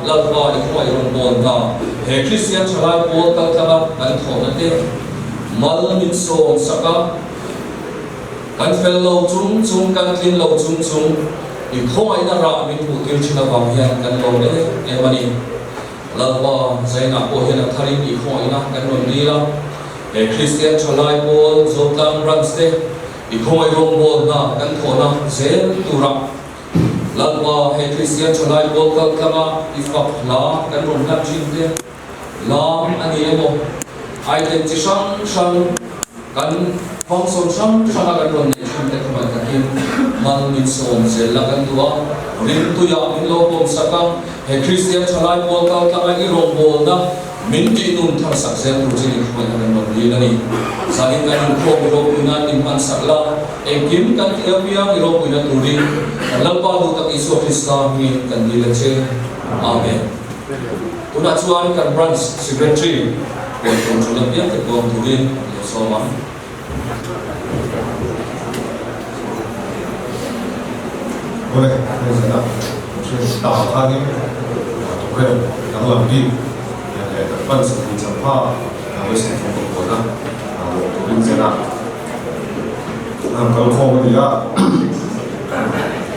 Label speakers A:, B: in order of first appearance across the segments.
A: Lalpa i khawngaih rawn bawl hna. He Kristian thalai pawl kaltlanga kan thawhna te mal min sawm sak a, kan fel lo chung chung, kan tlin lo chung chung i khawngaihna rah min hmuh tir thin avang hian kan lawm em em a ni. Lalpa Zainah pawh hian a tharin i khawngaihna kan rawn dil a, he Kristian thalai pawl Zotlang Branch te i khawngaih rawngbawlna kan thawhna zel turah Lalpa, he Kristian thalai pawl kal tlanga i fak hla kan rawn hlan thin te lam a ni emaw, item chi hrang hrang kan function hrang hranga kan rawn neih thin te khawngaih takin mal min sawm zel la kan duh a, rimtuiah min lo pawm sak a, he Kristian thalai pawl kal tlanga i rawngbawlna Min tih nun thar sak zel tur chin i hruaina kan rawn dil a ni. Zanin kan inkhawm i ropuina in hman sak la, engkim kan tih apiang i ropuina turin kan Lalpa duh tak Isua Krista hmingin kan dil a che. Amen. Tunah chuan kan Branch Secretary puan tur tul apiang te puang turin lo sawm ang.
B: Awle, hei zana mihring ta khanin program danglam bik leh kan pan sakhi changha Western Front a puan a, lawm turin zana an kal khawm a ni a,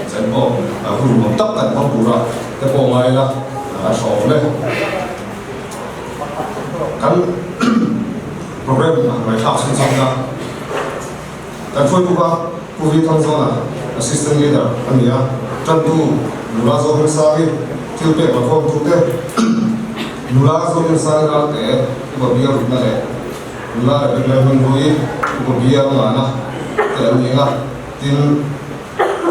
B: zan pawh hun nuam tak kan hmang tura te pawh ngai ila a tha awm e. Kan Program a ngaithlak chhun chang a, kan hruaitu kha Pu Vi Thangzawna Assistant Leader a ni a, tantu nula Zohimsangi thil pek la khawmtu te, nula Zohimsangi Ralte Upa Bial Rutna leh nula Rebecca Lalhmanruii Upa Bial Ngana te an ni ang a, tin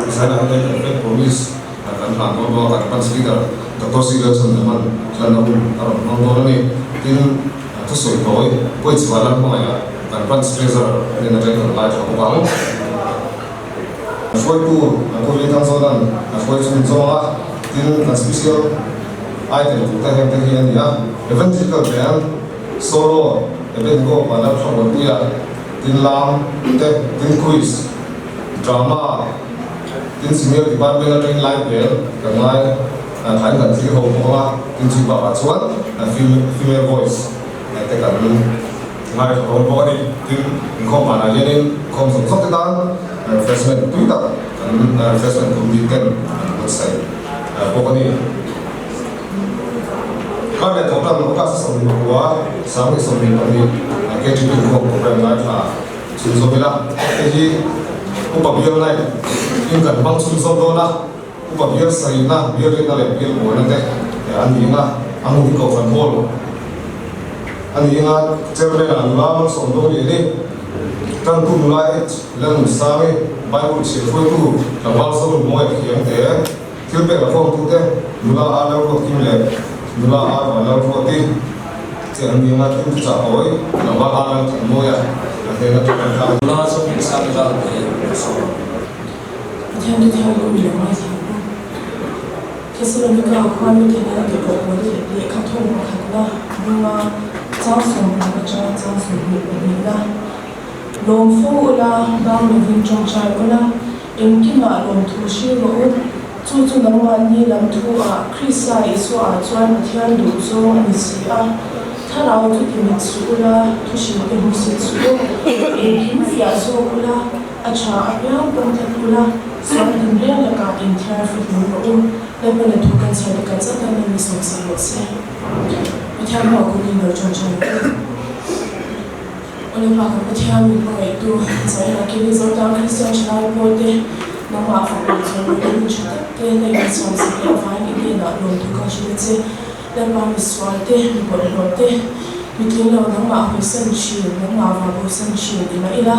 B: Zaina Hete kan pek promise kan hlan dawn dawn a, kan Branch Leader Doctor C Lalchhandama'n hlanna hun a rawn hmang dawn a ni, tin. Thusawi tawi pawi chhuah lam hmangaiah kan Branch Treasurer nen atangin kan lai tha bawk ang. Hruaitu Pu Rilthang Zawnan a hruai chhun zawng a, tin kan special item tur te heng te hi a ni a, Evangelical Band, Solo, Abednego Vanlal Thlamuanpuia, tin lam te, tin quiz, drama, tin senior department atangin live band kan ngai. Thain kan thlir ho bawk a, tin chu bakah chuan female voice te kan ngaithla dawn bawk a ni. Tin, inkhawm vanah hianin inkhawm zawng zawng te tan refreshment tui tak kan refreshment committee ten an buatsaih bawk a ni. Kar leh thawk tan August 29 22 KTP inkhawm program ngaithla chhunzawm ila, hei hi Upa Bial Night in kan hmang chhunzawm dawn a. Upa bial sarihna, bial rinna leh bial buaina te an ni eng a, a hmun hi Kohhran Hall a ni eng a, Chairman ah nula Malsawm Dawliani, Tantu nula H Lalnunsangi, Bible chhiar hruaitu tlangval Zonunmawia Khiangte, thil pek la khawmtu te nula A Lalruatkim leh nula A Vanlalruati che an ni eng a, thil thuchah tawi tlangval A Lalthanmawia a hnena thu kan tlang.
A: Nula Zonunsangi Ralte sawm.
C: Pathian te thian lo mi lo ngaithla ang u. Thesalonika khua mi te hian tirhkoh pawl lehkha thawng pakhatna bunga chang sawmhnih atanga chang 22na lawm fo ula, bang lovin tawngtai ula, engkimah lawmthu hrilh rawh u. Chu chu nangmahni lam thu ah Krista Isua ah chuan Pathian duh zawng a ni si a. Thlarau chu ti mit suh ula, thu hrilh te hmusit suh u, engkim fiah zawk ula, A tha apiang pawm tlat ula, sual din reng lakah inthiar fihlim rawh u, Lalpana thu kan chhiar te kal zat a mi sawm sak rawh se. Pathian hmuah kun in lo ṭhawn ṭhawn rawh u. Aw Lalpa kan Pathian min hmangaihtu, Zaina Kili Zotang Kristian ṭhalai pawl te, nangmah fak leh chawl rawh in ṭha tak te na in sawm sak leh avangin i hnenah lawmthu ka hrilh a che. Lalpa mi sual te, mi bawlhhlawh te, mi tling lo nangmah hawisan ṭhin, nangmah vahbosan ṭhin i mah ila,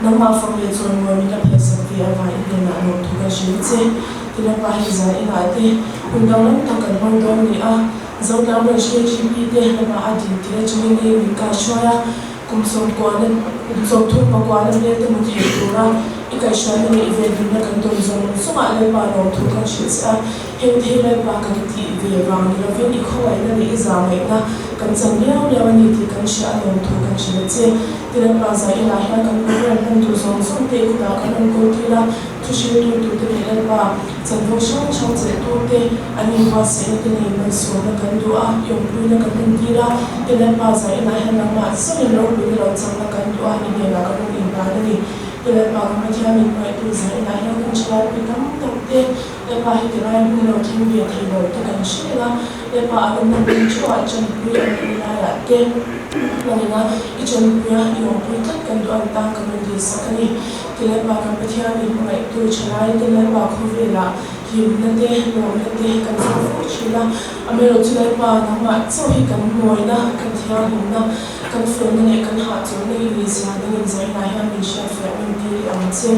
C: Nangmah fak leh chuan mawi min la phalsak ve a vai i hnenah lawmthu ka hrilh che. Ti Lalpa hei zan inah te hun danglam tak kan hmang dawn ni a, Zotlang Branch KGP te lamah a din tir atangin ei min kaihruai a, kum sawmkuana kum sawmthum pakuana hmel te hmu thei tura i kaihhruaina leh i venhimna kan tawn zawng zawngah Lalpa lawmthu kan hrilh che a, heng thei Lalpa kan tih ve vang ni lovin i khawngaihna leh i zahngaihna kan chan liau liau a ni tih kan hria a lawmthu kan hrilh a che. Tirhpa Zaila hian kan program hman duh zawng zawng te kutah kan rawn kawl tir a, thu hriltu tute leh Lalpa chanvo hrang hrang chelh tute. te an inbuatsaihna te nei malsawmna kan duh a, i awmpuina kan entir a, ti Lalpa zainah hian nangmah chauhin ropuina lo chakna kan duh a, i hnenah kan rawn inban a ni. Ti Lalpa kan Pathian min hmangaihtu zainah hian kan thalaipui tam tak te Lalpa heti lai hmun a lo thleng ve thei lo te kan hre reng a, Lalpa an awmna hmun theuhah chanpui an nih laiah te hmangin a, i chanpui a, i awmpui tlat kan duh an tan kan rawn dilsak a ni. Ti Lalpa kan Pathian min hmangaihtu thalai te Lalpa khawvelah hlimna te, lawmna te kan zawng fo thin a, amaherawhchu Lalpa nangmah chauh hi kan mawina, kan thianghlimna, kan felna leh kan hahchawlhna i nihzia nangin zainah hian min hriatfiah min tir i ang che.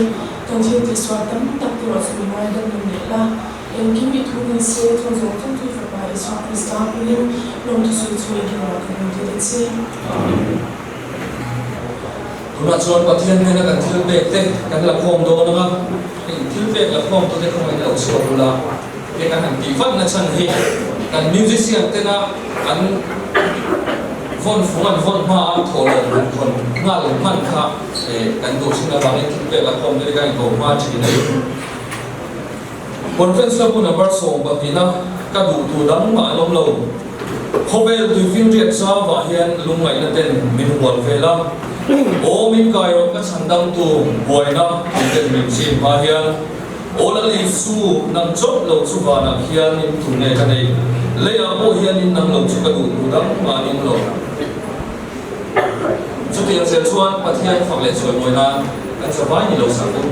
C: Kan thil tihsual tam tak te erawh chu mi ngaidam lo leh la, engkim i thu ni se, chung zawng zawng chu i Fapa Isua Krista hmingin lawmthu sawi chu i hnenah ka hmu tir a che.
A: Amen. Tunah chuan Pathian hnena kan thil pek te kan la khawm dawn ang a, hei thil pek la khawm tute khawngaih lo chhuak ula, he kan han tih vat na chhan hi kan musician tena an vawn fung an vawn hma a thawh lo han khawn nghal hman kha kan duh thin avangin thil pek la khawm te hi kan inko hma thin a ni. Conference la hun a bar 12 na ka duh tu dang mah an awm lo. Khawvel tuifinriat zauah hian lungngaihna ten min hual vel a, aw min kai rawh ka chhan dang tu buaina tih ten min chim hma hian aw Lal Isu nang chawp lo chu vanah khian in tu nge ka nei, leiah pawh hian in nang lo chu ka duh tu dang mah an awm lo. Chutiang zel chuan Pathian fak leh chawimawi nan kan zavai ni lo sak u.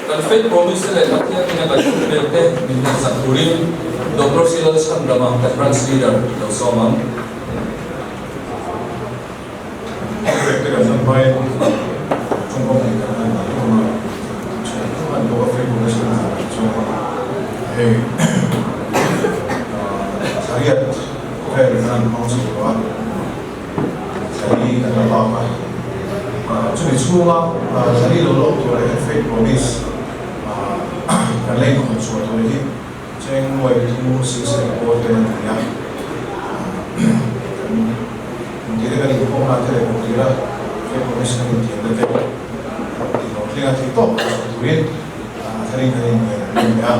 A: Kan faith promise te leh Pathian ina kan thupek te min hmansak turin Doctor Silal Chhandama kan branch leader lo sawm ang.
B: Thupek te kan hman hmain tawngkam nei kan han dah hlawm a, thian thum an bawk a faith promise kan han dah chuang a, hei thariat vel kan han hmang chho tawh a. Thari kan la bak a, chumi chhunga thari lo lawk tur leh fake promise kan la inkhawn chhuah tur hi cheng nuai thu sing pawl te a ni a. Kan intihna kan inkhawmna te leh kawngtira fake promise kan intiamna te tih hlawh tlinga thei tawp kan chhuah turin thari kan inngen an ni a,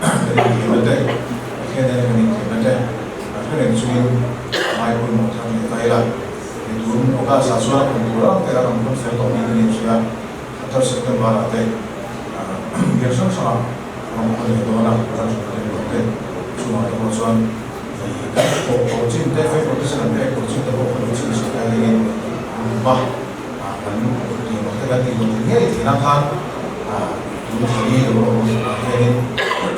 B: kan intiamna te Pathian nena kan intiamna te A hre reng chungin ngai pawimawh thar leh ta ila, ni tun August ah chuan a kum tur ang tera kan phun fel tawh niin an inhria. Thar September ah te biak hrang hrang ah rawn phun leh dawn a, ran hrang hrang leh te chungah te pawh chuan kan thawh tawh chin te, faith protection an pek tawh chin te pawh khaw lo chin chhuk lai lengin hma kan tih mak te kan tih hlawhtling ngei theihna khan tun thli lo awm ah hianin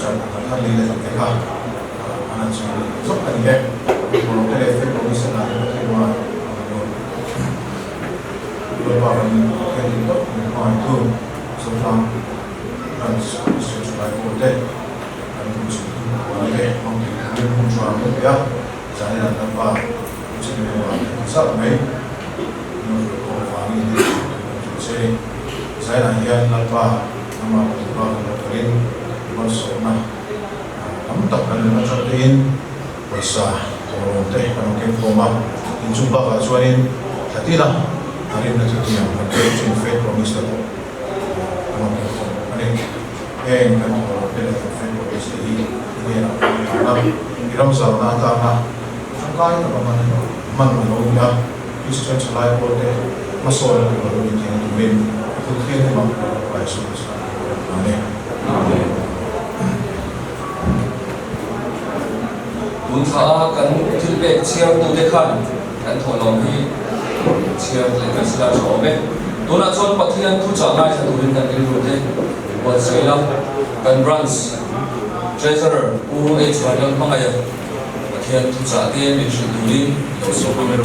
B: chan kan thar leh leh tak te kha. An an chhung leh zawk a ni e. Bawlhhlawh te leh fake provision ah te Pathian hma a awm lo. Lalpa kan Pathian dik tak min hmangaihtu Zotlang Branch District Thalai Pawl te kan hmu chhung huan te hmang thei turin hun tha an pe a, zanin an Lalpa chumi hnuah kan zat mai min rawn hruai khawm avangin i kan thil che ni. Zainah hian Lalpa nangmah kan duh bak kan lo kalin malsawmna Tam tak kan ring atang tein pawisa tawlawm te kan rawn keng khawm a, inchung bakah chuanin thla tina a rinna chu tiang kan pek chin faith promise te pawh kan rawn keng khawm bawk a ni. Heng kan tawlawm te leh kan faith promise te hi i hnenah kan inhlan a, i ram zauna atana tangkai taka hman hman a lo ni a, Kristian thalai pawl te hmasawn a tur a lo ni thei turin i kut thianghlim a Lalpa Isua Krista a ni.
A: Amen. Tun thla a kan thil pek chhiar tu te khan kan thawhlawm hi chhiar leh kan sila tha awm e. Tunah chuan Pathian thuchah ngaithla turin kan rilru te buatsaih ila, kan Branch Treasurer Pu H Vanlalhmangaia Pathian thuchah te min hrilh turin i lo sawm ang.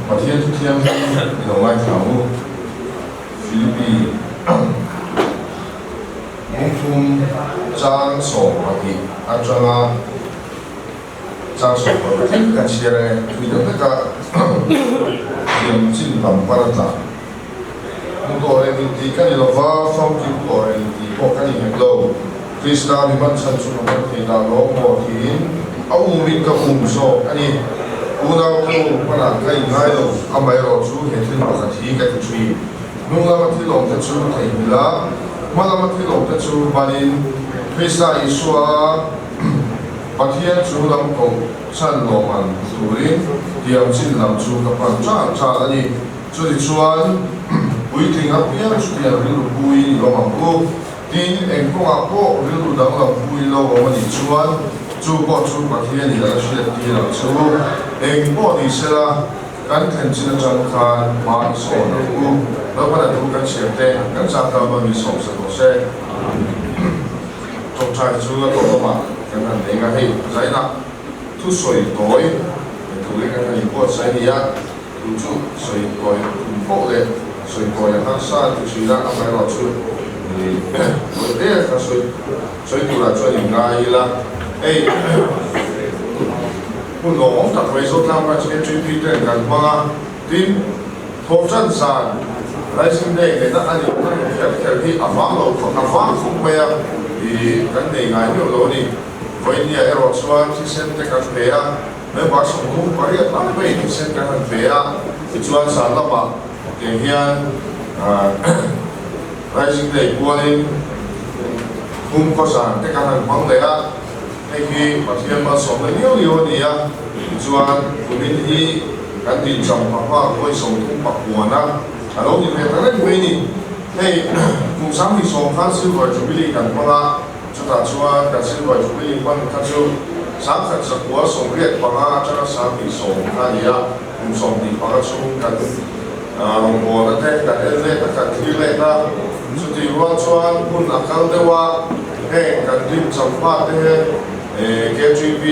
D: Pathian thu thianghlim i lo ngaithla ang u. Philippi Bungthum chang 12 atanga chang 16 thleng kan chhiar ang e. Thui deuh hleka thiam chin lam pan a tla. Hmu tawh reng inti ka ni lova, famkim tawh reng inti pawh ka ni hek lo. Krista mi hman chhan chu ka hman thei dah lawm maw tiin a umin ka um zawk a ni. Unau nu hmanah ka inngai lo, amaherawh chu he thil pakhat hi ka ti thin. Hnung lama thil awmte chu theihnghilh a, hma lama thil awmte chu banin Krista Isua Pathian chu lam koh chhan lawm an turin tiang chin lam chu ka pan chal chal a ni. Chutichuan puitling apiang chutiang rilru puiin i awm ang u. Tin, eng kawngah pawh rilru danglam puiin lo awm a nih chuan chu pawh chu Pathianin a la hriat tir ang che u. Eng pawh ni sela, kan thlen chin atang khan hma i sawn ang u. Naupana thu kan chhiar te, kan chak ta hma mi sawm sa tawh se. Tawngtai chu a tawh lamah kan han nei nga hei, zainah thusawi tawi turin kan han inbuatsaih a ni a. Chu chu sawi tawi tum poh leh sawi tawi a harsa a ti thin a, amaherawh chu tawi hle kha sawi sawi turah chuan in ngai ila. Hei hun lawmawm tak mai Zotlang Branch KTP ten kan hmang a, tin Thawhtan zan Rising Day nena a nih hman kher kher hi a vang lo a vang khawp mai a, ih kan nei ngai meuh lo a ni. Vawinia erawh chuan thisen te kan pe a. Member 38 lai mai thisen kan han pe a, tichuan zan lamah tiang hian Rising Day kualin Khum khaw zan te kan han hmang leh a, hei hi Pathian malsawmna liau liau a ni a, tichuan kumin hi kan dincham hma hma vawi 39 a, a lo ni ve ta reng mai ni. Hei kum 2010 khan Silver Jubilee kan hmang a. Chutah chuan kan Silver Jubilee hman kha chu 1985 atanga 2010 kha a ni a, kum 25 chhung kan rawngbawlna te kan en let a, kan thlir let a. Chutih rual chuan hun a kal deuh a, heng kan rim champa te KGB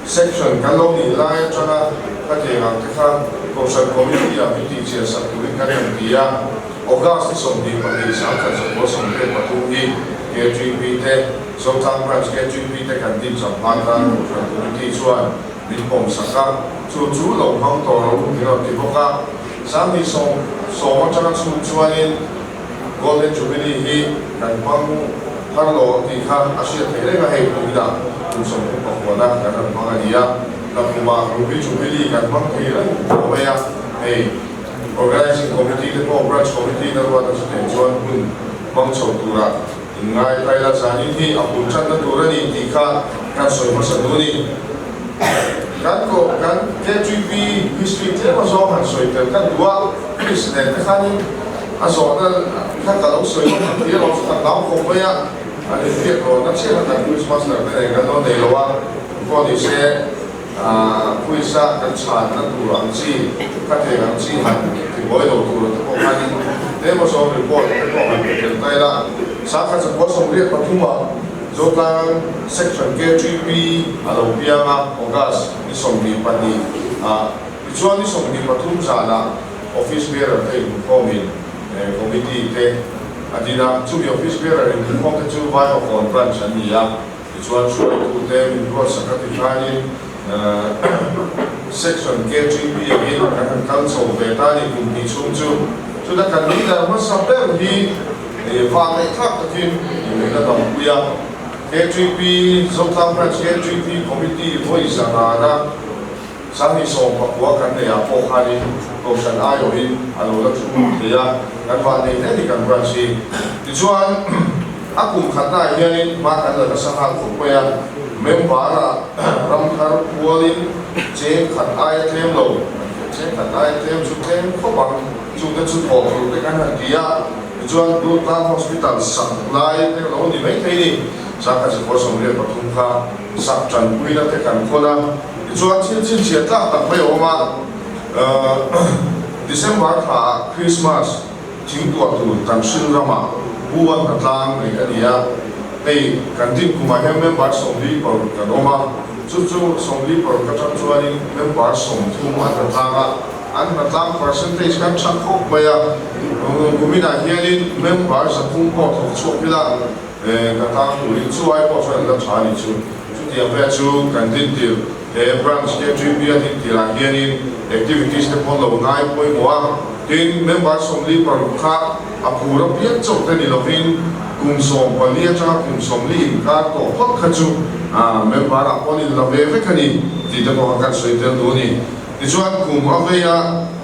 D: section kan lo nih lai atanga khatiang ang te kha Kohhran Committee ah min tihchian sak turin kan han ti a. August ni 22 1983 hi KGP te, Zotlang Branch KGP te kan din cham hma khan Kohhran Committee chuan min pawm sak a, chu chu lo hmang tawh lo min rawn ti bawk a. 2010 atanga chhun chuanin Golden Jubilee hi kan hmang har lo ang tih kha a hriat theih reng a, hei kuminah kum 39 kan rawn hmang a ni a, nakumah Ruby Jubilee kan hmang thei reng tawh mai a, hei. Organizing Committee te pawh Branch Committee na ruat a chutih chuan hun hmang chho tura inngai ta ila zanin hi a bul thatna tur a ni tih kha kan sawi hmasa duh a ni. Kan koh kan KTP history tlem a zawng han sawi tel kan duh a, Chris nen te khanin a zawhna kha ka lo sawi lawk ang tih erawh chu kan hlau khawp mai a, an inbiak rawnna chiah kha kan quiz master te nen kan lo nei lo a, pawh ni se. Pawisa kan chhanna tur ang chi, ka thei ang chi han ti buai lo tur te pawh khanin tlem a zawng report te pawh han pe tel ta ila. 1983 ah Zotlang Section KTP a lo piang a, August ni 22 ah. Tichuan ni 23 zanah Office Bearer te inhmukhawmin Committee te a din a, chumi Office Bearer inhmukhawm te chu Vaivakawn Branch an ni a. Tichuan hruaitute min ruatsak a ti khanin Section KTP angin kan han kal chho ve ta a ni kum hnih chhung chu. Chuta kan leader hmasa ber hi vangaihthlak takin inneihna dampui a, KTP, Zotlang Branch KTP Committee vawi zangana 2019 kan neih ah pawh khanin Kohhran aiawhin a lo la thu thei a, kan vanneih hle ni kan branch hi. Tichuan a kum khatna ah hianin hma kan la nasa nghal khawp mai a, member ah ram thar kualin cheng khat aia tlem lo, cheng khat aia tlem chu tlem khawp ang, chungte chu thawh tur te kan han ti a, tichuan Durtlang Hospital sak lai te lo ni maithei ni, 1983 kha sak tanpuina te kan khawn a. Tichuan thil chhinchhiah tlak tak mai a awm a, December thla ah Christmas thingtuah tur kan hrin ramah pu a hna tlang neih a ni a, hei kan din kumah hian member 46 kan awm a, chu chu 46 atang chuanin member 30 a hna tlang a. an hnatlang percentage kha tha khawp mai a, kuminah hianin member 300 pawh thawk chhuak ila hnatlang turin chu ai pawh chuan an la tha a nih chu. Chutiang vel chu kan dintir he branch KGP a dintirah hianin activities te pawh lo ngai pawimawh a, tin member 46 kha a phur apiang chauh te ni lovin kum 14 atanga kum 40 inkar tawh phawt kha chu member ah pawh an inla ve vek a ni tih te pawh kha kan sawi tel duh a ni. Tichuan kum a vei a,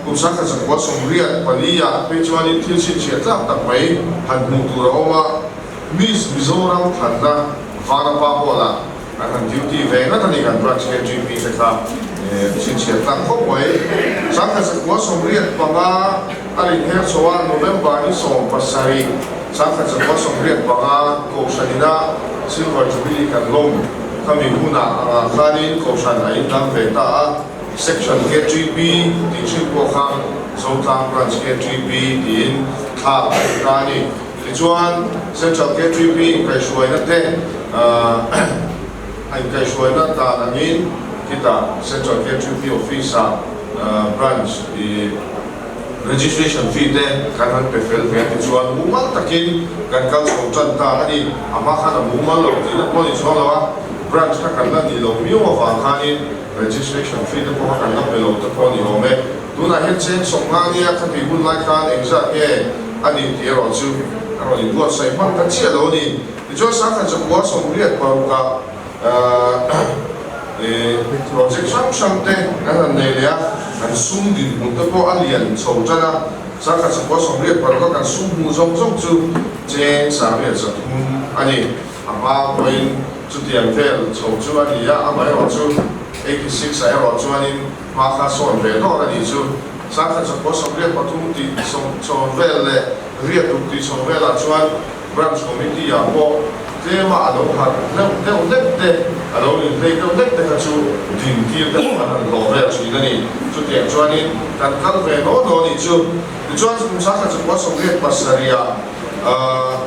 D: kum 1984 ah phei chuanin thil chhinchhiah tlak tak mai han hmuh tur a awm a, Miss Mizoram thlanna Vanapa Hall ah an han duty ve ngat a ni kan branch KGP te kha chhinchhiah tlak khawp mai. 1985 a rinher chho a, November ni 17, 1985 Kohhran ina Silver Jubilee kan lawm khami hunah angah khanin Kohhran a indang ve ta a, Section KGP tih thin pawh kha Zotlang Branch KGP tiin thlak a ni ta a ni. Tichuan, Central KGP inkaihhruaina te a inkaihhruaina dan angin khitah Central KGP Office-ah Branch Registration fee te kan han pe fel ve a tichuan mumal takin kan kal chho tan ta a ni. A hma khan a mumal lo tihna pawh a ni chuang lo a, Branch kha kan la nih loh miau avang khanin Registration fee te pawh kha kan la pe lo te pawh a ni awm e. Tunah hian cheng 50 nia kha tih hun lai khan engzat nge a nih tih erawh chu a rawn inbuatsaih hman ta chiah lo a ni. Tichuan 1986ah project hrang hrang te kan han nei leh a, kan sum dinhmun te pawh a lian chho tan a. 1986a kan sum hmuh zawng zawng chu cheng 1300 a ni. A hma pawhin chutiang vel chho chu a ni a, amaherawh chu 86 ah erawh chuanin hma kha sawn ve dawr a nih chu. 1983 tih chho vel leh riat ruk tih chho velah chuan Branch Committee ah pawh tlema a lo harh deuh deuh hlek te, a lo inhlei deuh hlek te kha chu din tir te pawh an han hlawh vel thin a ni. Chutiang chuanin kan kal ve naw naw a nih chu. Tichuan kum 1987 ah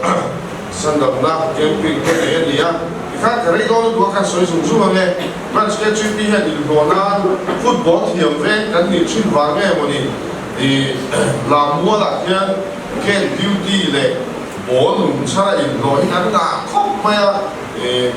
D: Sandamna camping te nei a ni a, tikhan ka rei dawn lutuk a kan sawi zung zung ang e. Branch KGP hian inhlawh nan football thiam veng kan nih thin vang nge maw ni i Lammualah hian gate duty leh ball lung chhara inhlawh hi kan ngah khawp mai a,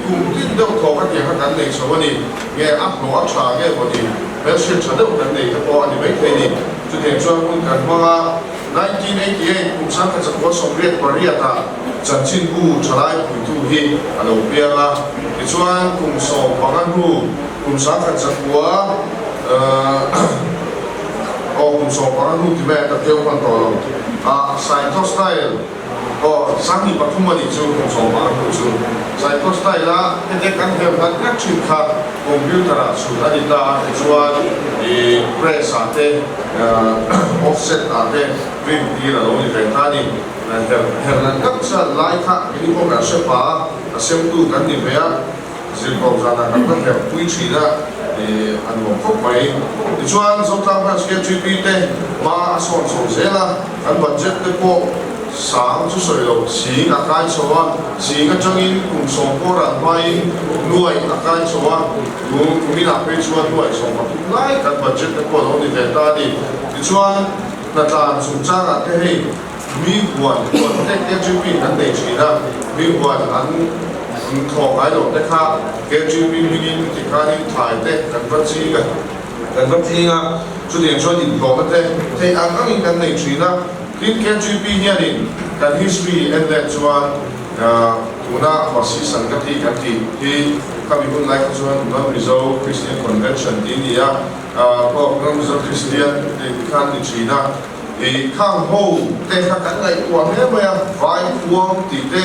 D: kum tin deuh thaw ka tiang kha kan nei chho a ni. Nge a hlawh a tha nge maw ni hmelhriat tha deuh kan nei te pawh a ni maithei ni. Chutiang chuan hun kan hmang a. 1988 kum 1988 ah chanchinbu thalai puitu hi a lo piang a, tichuan kum 15 hnu kum 1900 aw kum 15 hnu ti mai a ka keu hman tawh lo ah Saito style aw 23 a nih chu kum 15 hnu chu Saito style a hete kan hel hlat ngat thin kha computer ah chhut a ni ta a, tichuan ih press ah te Offset ah te rim tir a lo ni ve ta a ni. Her her nan tak chuan lai kha kei pawh kan hre pah a, a semtu kan ni ve a, zirtawp zanah kan la her pui thin a, a nuam khawp mai. Tichuan Zotlang Branch KGP te hma a sawn chho zel a, kan budget te pawh sang chu sawi lo, sing a kai chho a, sing atangin kum 10 pawh ran hmain nuai a kai chho a, Tun kuminah phei chuan nuai 13 lai kan budget te pawh a lo ni ve ta a ni. Tichuan, hnatlan chungchangah te hei mi huan huan te KGP kan nei thin a, mi huan an thawh ngai loh te kha KGP hmingin tikhanin thlai te kan va ching a, kan va tling a, chutiang chuan inhlawhna te theih ang angin kan nei thin a. Tin, KGP hianin kan history en let chuan Tuna Masi Sangati kan tih hi khami hun lai kha chuan Ram Mizo Christian Convention tih a ni a, pawh Ram Mizo Christian tih kha an ni thin a. Ih khang ho te kha kan ngaihtuah hle mai a, vai khuang tih te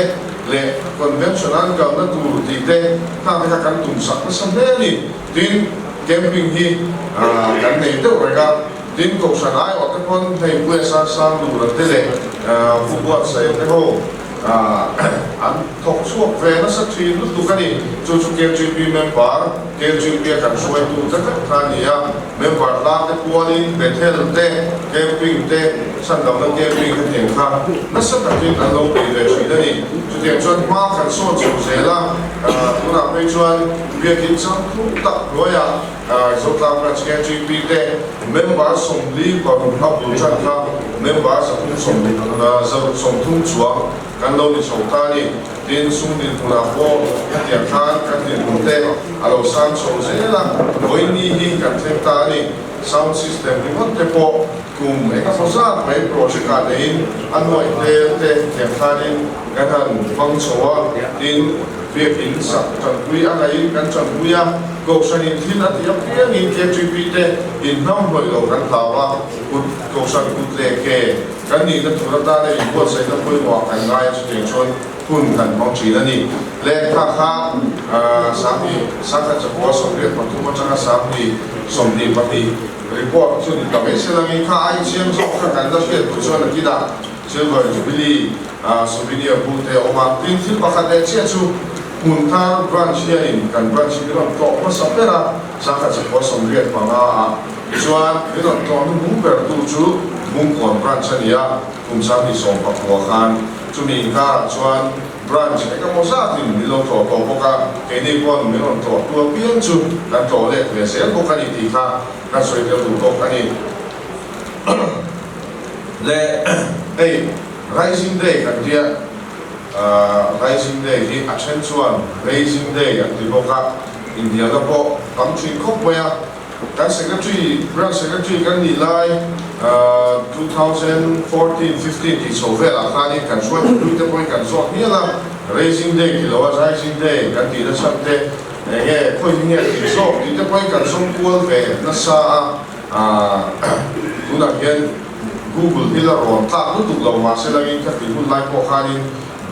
D: leh convention an kalna tur tih te khang te kha kan tum sak nasa hle a ni. Tin, camping hi kan nei deuh reng a, tin kohhran aiawh te pawn hei Pu SR Sangdura te leh Pu Buatsaia te ho. An thawk chhuak ve nasa thin lutuk a ni. Chu chu KGP member, KGP a kan hruaitu te vek kha a ni a. Member tlang te pualin Bethel te, camping te, chhandamna camping hetiang kha nasa takin an lo bei ve thin a ni. Chutiang chuan hma kan sawn chho zel a, tunah phei chuan biakin changtlung tak hnuaiah Zotlang Branch KGP te member 46 a bul tan kha member 330 chuang kan lo ni chho ta a ni. Tin, sum dinhmunah pawh hetiang khan kan dinhmun te a lo sang chho zel a, vawiin hi kan thleng ta a ni. Sound system ringawt te pawh kum eng emaw zat mai project ah neiin a nuaih hmel te hetiang khanin kan han hmang chho a, tin, biakin sak tanpui a ngaihin kan tanpui a, Kohhranin thil a tih apiangin KTP te inhnamhnawih lo kan hlau a, kut Kohhran kut leh ke kan nihna tur atana inbuatsaihna pawimawhah kan ngai a, chutiang chuan hun kan hmang thin a ni. Lehkha kha 10,000 chakua 83 atanga 10,022 report chu ni ta mai se langin kha ai chiang zawk kha kan la hriat duh chuan a kinah Silver Jubilee souvenir bu te a awm a. Tin, thil pakhat leh chiah chu hmun thar branch hianin kan branch hi min rawn tlawh hmasa ber a, 1085 ah chuan min rawn tlawh hnuhnung ber tu chu Bungkawn branch a ni a, kum 2019 khan chumi inkarah chuan branch eng emaw zatin min lo tlawh tawh bawk a, keini pawn min rawn tlawh tu apiang chu kan tlawh let ve zel bawk a ni tih kha kan sawi tel duh tawk a ni. Le hei Rising Day kan tia, Rising Day hi a then chuan Raising Day an ti bawk a, inhnialna pawh tam thin khawp mai a. Kan Secretary, Branch Secretary kan nih lai 2014, 15 tih chho velah khanin kan hruaitu hlui te pawhin kan zawt mial a, Raising Day ti lo a Rising Day kan tih nachhan te eng nge khawi hi nge tih zawk tih te pawhin kan zawng kual ve nasa a. Tunah hian Google hi la rawn tlak lutuk lo mahse langin ka tih hun lai pawh khanin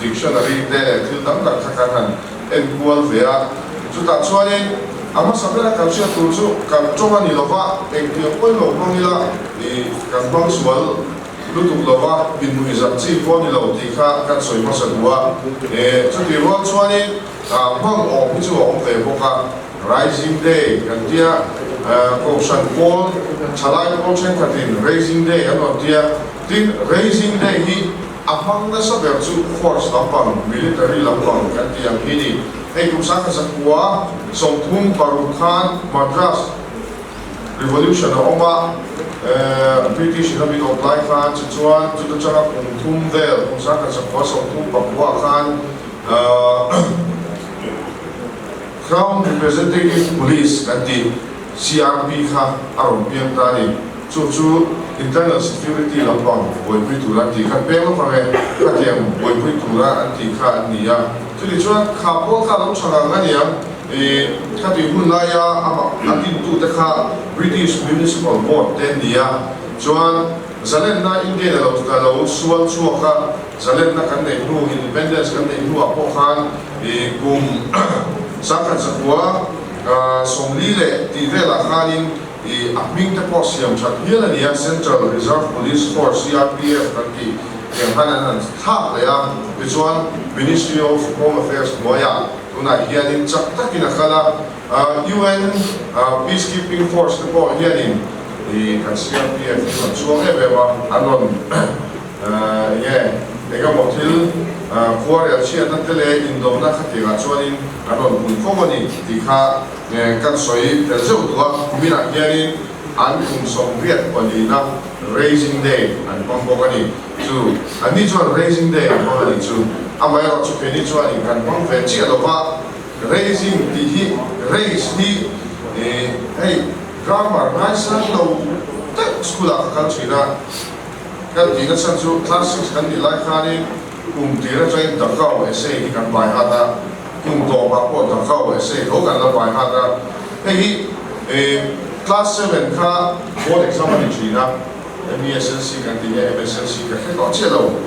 D: dictionary te leh thil dang dang kha kan han en kual ve a. Chutah chuanin a hmasa bera kan hriat tur chu kan tawng a ni lova, engtiang pawhin lo hmang ila ih kan hmang sual lutuk lova, innuih zat chi pawh a ni lo tih kha kan sawi hmasa duh a. Chutih rual chuanin hmang awm hi chu a awm ve bawk a. Rising Day kan tia, Kohhran pawl, thalai pawl thenkhatin Raising Day an rawn tia. Tin, Raising Day hi a hmang nasa ber chu force lampang, military lampang kan tih ang hi ni. Hei kum 1936 khan Madras Revolution a awm a, British in a min awp lai khan, tichuan chuta tanga kum thum vel, kum 1939 khan Crown Representative Police kan tih, CRP, kha a rawn piang ta a ni. Chu chu Internal Security lampang buaipui tura an tih kha an peng lawk ang e, khatiang buaipui tura an tih kha an ni a. Chutichuan kha pawl kha a lo tha ngang a niang, ih khatih hun laia amah a dintute kha British Municipal Board te an ni a, chuan Zalenna Indian a lo a lo sual chhuak a, Zalenna kan neih hnu, Independence kan neih hnuah pawh khan I kum 1940 leh tih velah khanin i a hming te pawh siam that hial a ni a, Central Reserve Police Force, CRPF, kan tih tiang khan an han thlak leh a, tichuan Ministry of Home Affairs hnuaiah tunah hianin chak takin a kal a, UN Peacekeeping Force te pawh hianin i kan CRPF hi rawn chhuang em em a, an rawn Enge engemaw thil khuarel chhiatna te leh indawmna khatiangah chuanin an rawn pun fo a ni tih kha kan sawi tel zeuh duh a. Kuminah hianin an kum 84na Raising Day an hmang bawk a ni. Chu anni chuan Raising Day an hmang a nih chu. Amaherawhchu keini chuanin kan hmang ve chiah lo va, Raising tih hi raise hi hei grammar ngaisang lo deuh school ah ka kal thin a. Kan tihna chhan chu class six kan nih lai khanin kum tir atangin Dakao essay hi kan pai hat a, kum tawpah pawh Dakao essay tho kan la pai hat a. Hei hi class seven kha board exam a ni thin a, MESLC kan tih nge MSLC ka hre tawh chiah lo.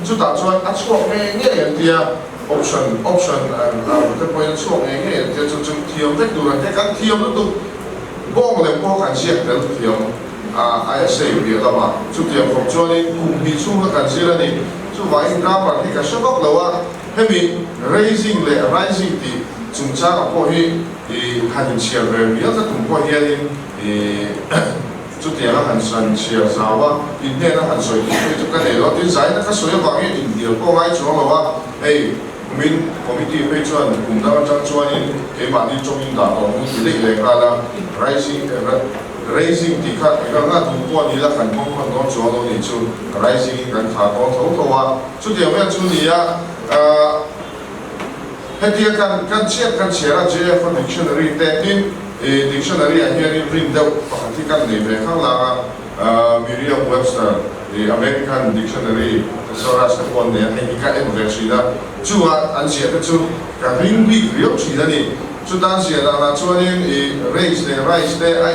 D: Chutah chuan a chhuak ngei ngei an tia, option option te pawhin a chhuak ngei ngei an tia, chu chu thiam vek tur an tia, kan thiam lutuk bawng lem pawh kan ziak tel thiam. A essay piah lamah chutiang khawp chuanin kum hnih chhunga kan zir a ni. Chuvangin grammar hi ka hre vak lo a, hemi raising leh rising tih chungchangah pawh hi i han inchhiar ve mial ka tum pawh hianin i chutianga han han chhiar zau a, inhnena han sawi tih phei chu ka nei lo a, tin zaina ka sawi avangin inhnial pawh ngai chuang lo a, hei kumin committee phei chuan kum dang atang chuanin keimahni tawngin dah tawh hmung ti daih leh nghal a, rising Raising tih kha eng anga duh pawh ni la kan hmang hman dawn chuang lo nih chu rising in kan thlah dawn tho tho a, chutiang vel chu ni a, ahh hetia kan kan chhiat kan chhiar a JF a dictionary te tin ih dictionary ah hianin rin deuh pakhat hi kan nei ve khang lang a, ahh Merriam Webster ih American dictionary thesaurus te pawh an nei a, hei hi ka en ve thin a, chungah an ziah te chu ka ring bik riau thin a ni. Chutan zia danah chuanin i race leh rice te a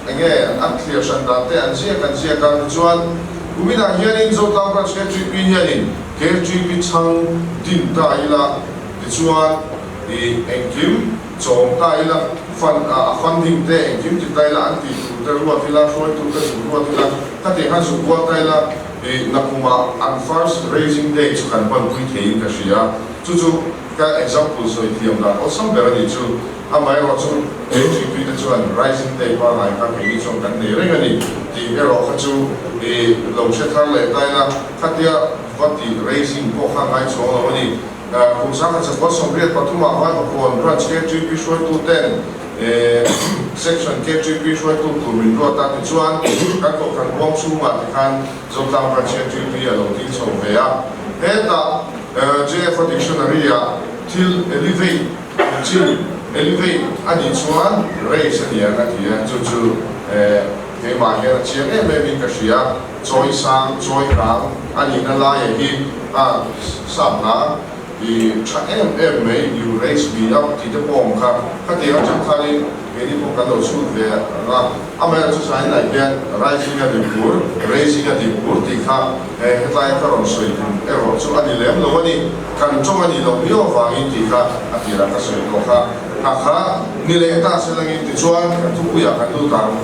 D: eng nge a thliar hran dan te an ziak an ziak a, tichuan kuminah hianin Zotlang Branch KGP hianin KGP chhang din ta ila, tichuan i engkim chawm ta ila, fund a funding te engkim ti ta ila, an tih tur te ruat ila, hruaitu te zuk ruat ila, khatiang khan zuk kual ta ila i nakumah an first raising day chu kan hmanpui theiin ka hria, chu chu. Ka example sawi thiam dan awlsam ber a nih chu. Amaherawh chu AGP te chuan Rising Day pangngai kha keini chuan kan nei reng a ni tih erawh kha chu i lo hre thar leh ta ila, khatia va tih raising pawh kha ngai chuang lo a ni. Kum 1983 ah Vaivakawn Branch KGP hruaitu ten Section KGP hruaitu tur min ruat a, tichuan kan kohhran huang chhungah tikhan Zotlang Branch KGP a lo ding chho ve a. Hetah JFA dictionary ah thil elevate chin elevate a nih chuan raise a ni ang a ti a, chu chu keimah hian a chiang em em in ka hria, chawi sang, chawi kang a nihna laia hi a sap hla i tha em em mai, you raise me up tih te pawh awm kha, khatiang atang khanin Keini pawh kan lo chhut ve ang a, amaherawhchu chu sainah hian rising a dik bur, raising a dik bur tih kha hetlai ka rawn sawi tum erawh chu a ni lem lo a ni, kan tawng a nih loh miau avangin tih kha a tirah ka sawi tawh kha. Kha kha ni leh ta se langin tichuan kan thupuiah kan lut ang.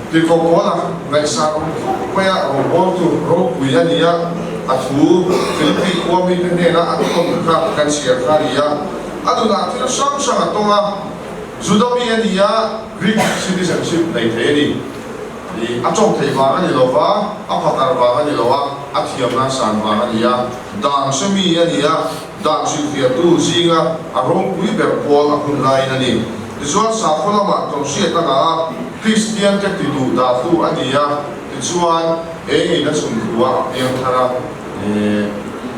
D: Tirhkoh Paula ngaihsan awm khawp mai a, rawngbawltu ropui a ni a, a thu Philippi khua mite hnena a tawn kha kan chhiar kha a ni a. A nunah thil hrang hrang a tawng a, Juda mi a ni a, Greek citizenship nei thei a ni. A tawng theih vang a ni lo va, a phakar vang a ni lo a, a thiamna san vang a ni a, dan hre mi a ni a, dan hrilhfiahtu zinga a ropui ber pawl a hun laiin a ni. Tichuan sakhaw lamah tawnhriat a ngah a, Kristian te ti duh dahtu a ni a, tichuan engin a chhun thu a a piang thar a,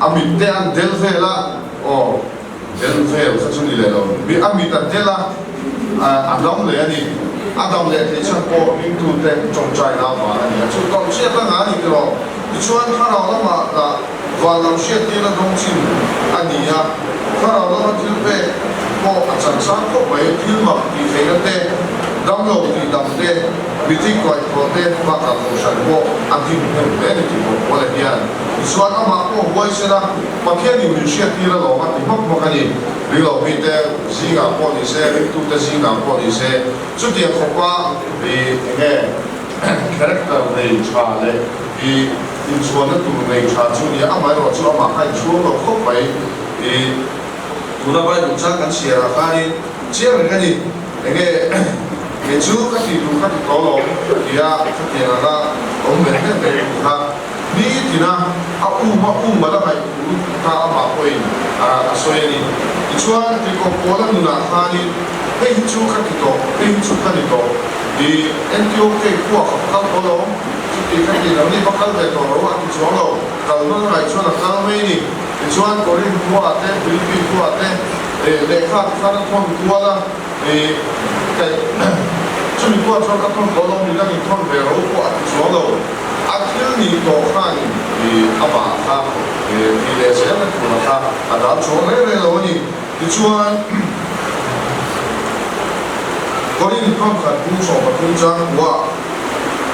D: a mit te an del vel a, aw del vel kha chu ni leh lo, mi a mit a del a, a dam leh a ni, a dam leh theih chhan pawh ringtute tawngtaina avang a ni a, chu tawnhriat a ngah a ni tiraw? Tichuan thlarau lamah lah van lam hriattirna dawng chin a ni a, thlarau lama thil pek pawh a chan sang khawp mai, thil mak tih theihna te, damlo tih dam te, mithi kuaihthawh te bakah kohhran pawh a hlim hnem hle a ni tih pawh Paula hian tichuan amah pawh huaisen a, Pathianin min hriattir alawm a ti hmak hmak a ni. Ringlo mite zingah pawh ni se, ringtute zingah pawh ni se, chutiang khawpa eng nge Character nei tha leh i inchhuanna tur nei tha chu nia, amaherawh chu amah kha inchhuang lo khawp mai. I tuna Bible chang kan chhiar ah khanin chiang reng a ni, enge kei chu ka tih tur ka ti tawh lo tia khatiang anga awm ve hnem ve tur kha nitin a a um a um a la ngaih thu lutuk kha amah pawhin a sawi a ni. Tichuan Tirhkoh Paula nunah khanin hei hi chu ka ti tawh, hei hi chu ka ni tawh. I NTOK khua kha va kal tawh lo, chuti kha ti lo ni, va kal ve tawh lo a ti chuang lo, kal hman a ngaih chuan a kal mai a ni. Tichuan Korinth khuaah te, Philippi khuaah te lehkha te khan a thawn kual a, kaih chumi khuaah chuan ka thawn tawh lo, midang in thawn ve ro pawh a ti chuang lo. A thil nih tawh khan amah kha ti leh zel na tur kha a dal chuang reng reng lo a ni. Tichuan. Korin pangkhat bung 13 chang kua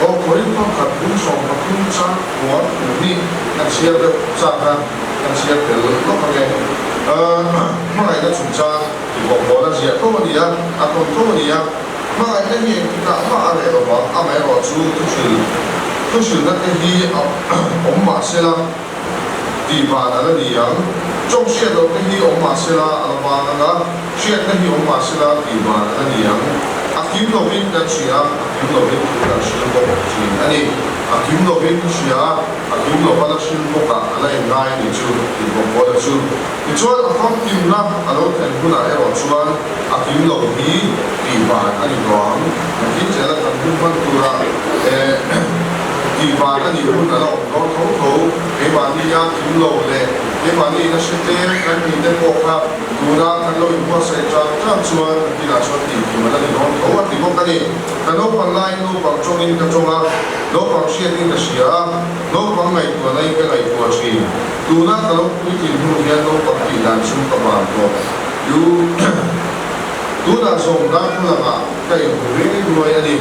D: aw Korin pangkhat bung 13 chang kua thu hi kan chhiar deuh chak a, kan chhiar tel lawk ang e. Hmangaihna chungchang ti bawk bawl a ziah tho a ni a, a tawn tho a ni a. Hmangaihna hi engtikah mah a reh lo vang, amaherawh chu thuhril. Thuhrilhna te hi a awm mah sela tih van a la ni ang. Tawng hriat loh te hi awm mah sela a la vang ang a, hriatna hi awm mah sela tih van a la ni ang. A kim lovin kan hria a, a kim lovin thu kan hril bawk thin a ni. A kim lovin hria a, a kim lova la hril bawkah a la inngai a nih chu tih bawk pawh chu. Tichuan a famkimna a lo thlen hunah erawh chuan a kim lo hi tih van a ni tawh ang. Nakin zela kan hun hman tura tih van a nih hun a la awm dawn tho tho. Keimahnia kim lo leh keimahni ina hre te kan nih te pawh kha tuna kan lo inbuatsaih chang chang chuan nakinah chuan tih kim a la ni dawn tho a ti bawk a ni. Ka naupang laiin naupang tawngin ka tawng a, naupang hriatin ka hria a, naupang ngaihtuahnain ka ngaihtuah thin. Tuna ka lo puitlin hnu hian naupang tih dan chu ka van tawh. Yu Tunah zawng darthlalangah ka inhmu reng ruai a ni.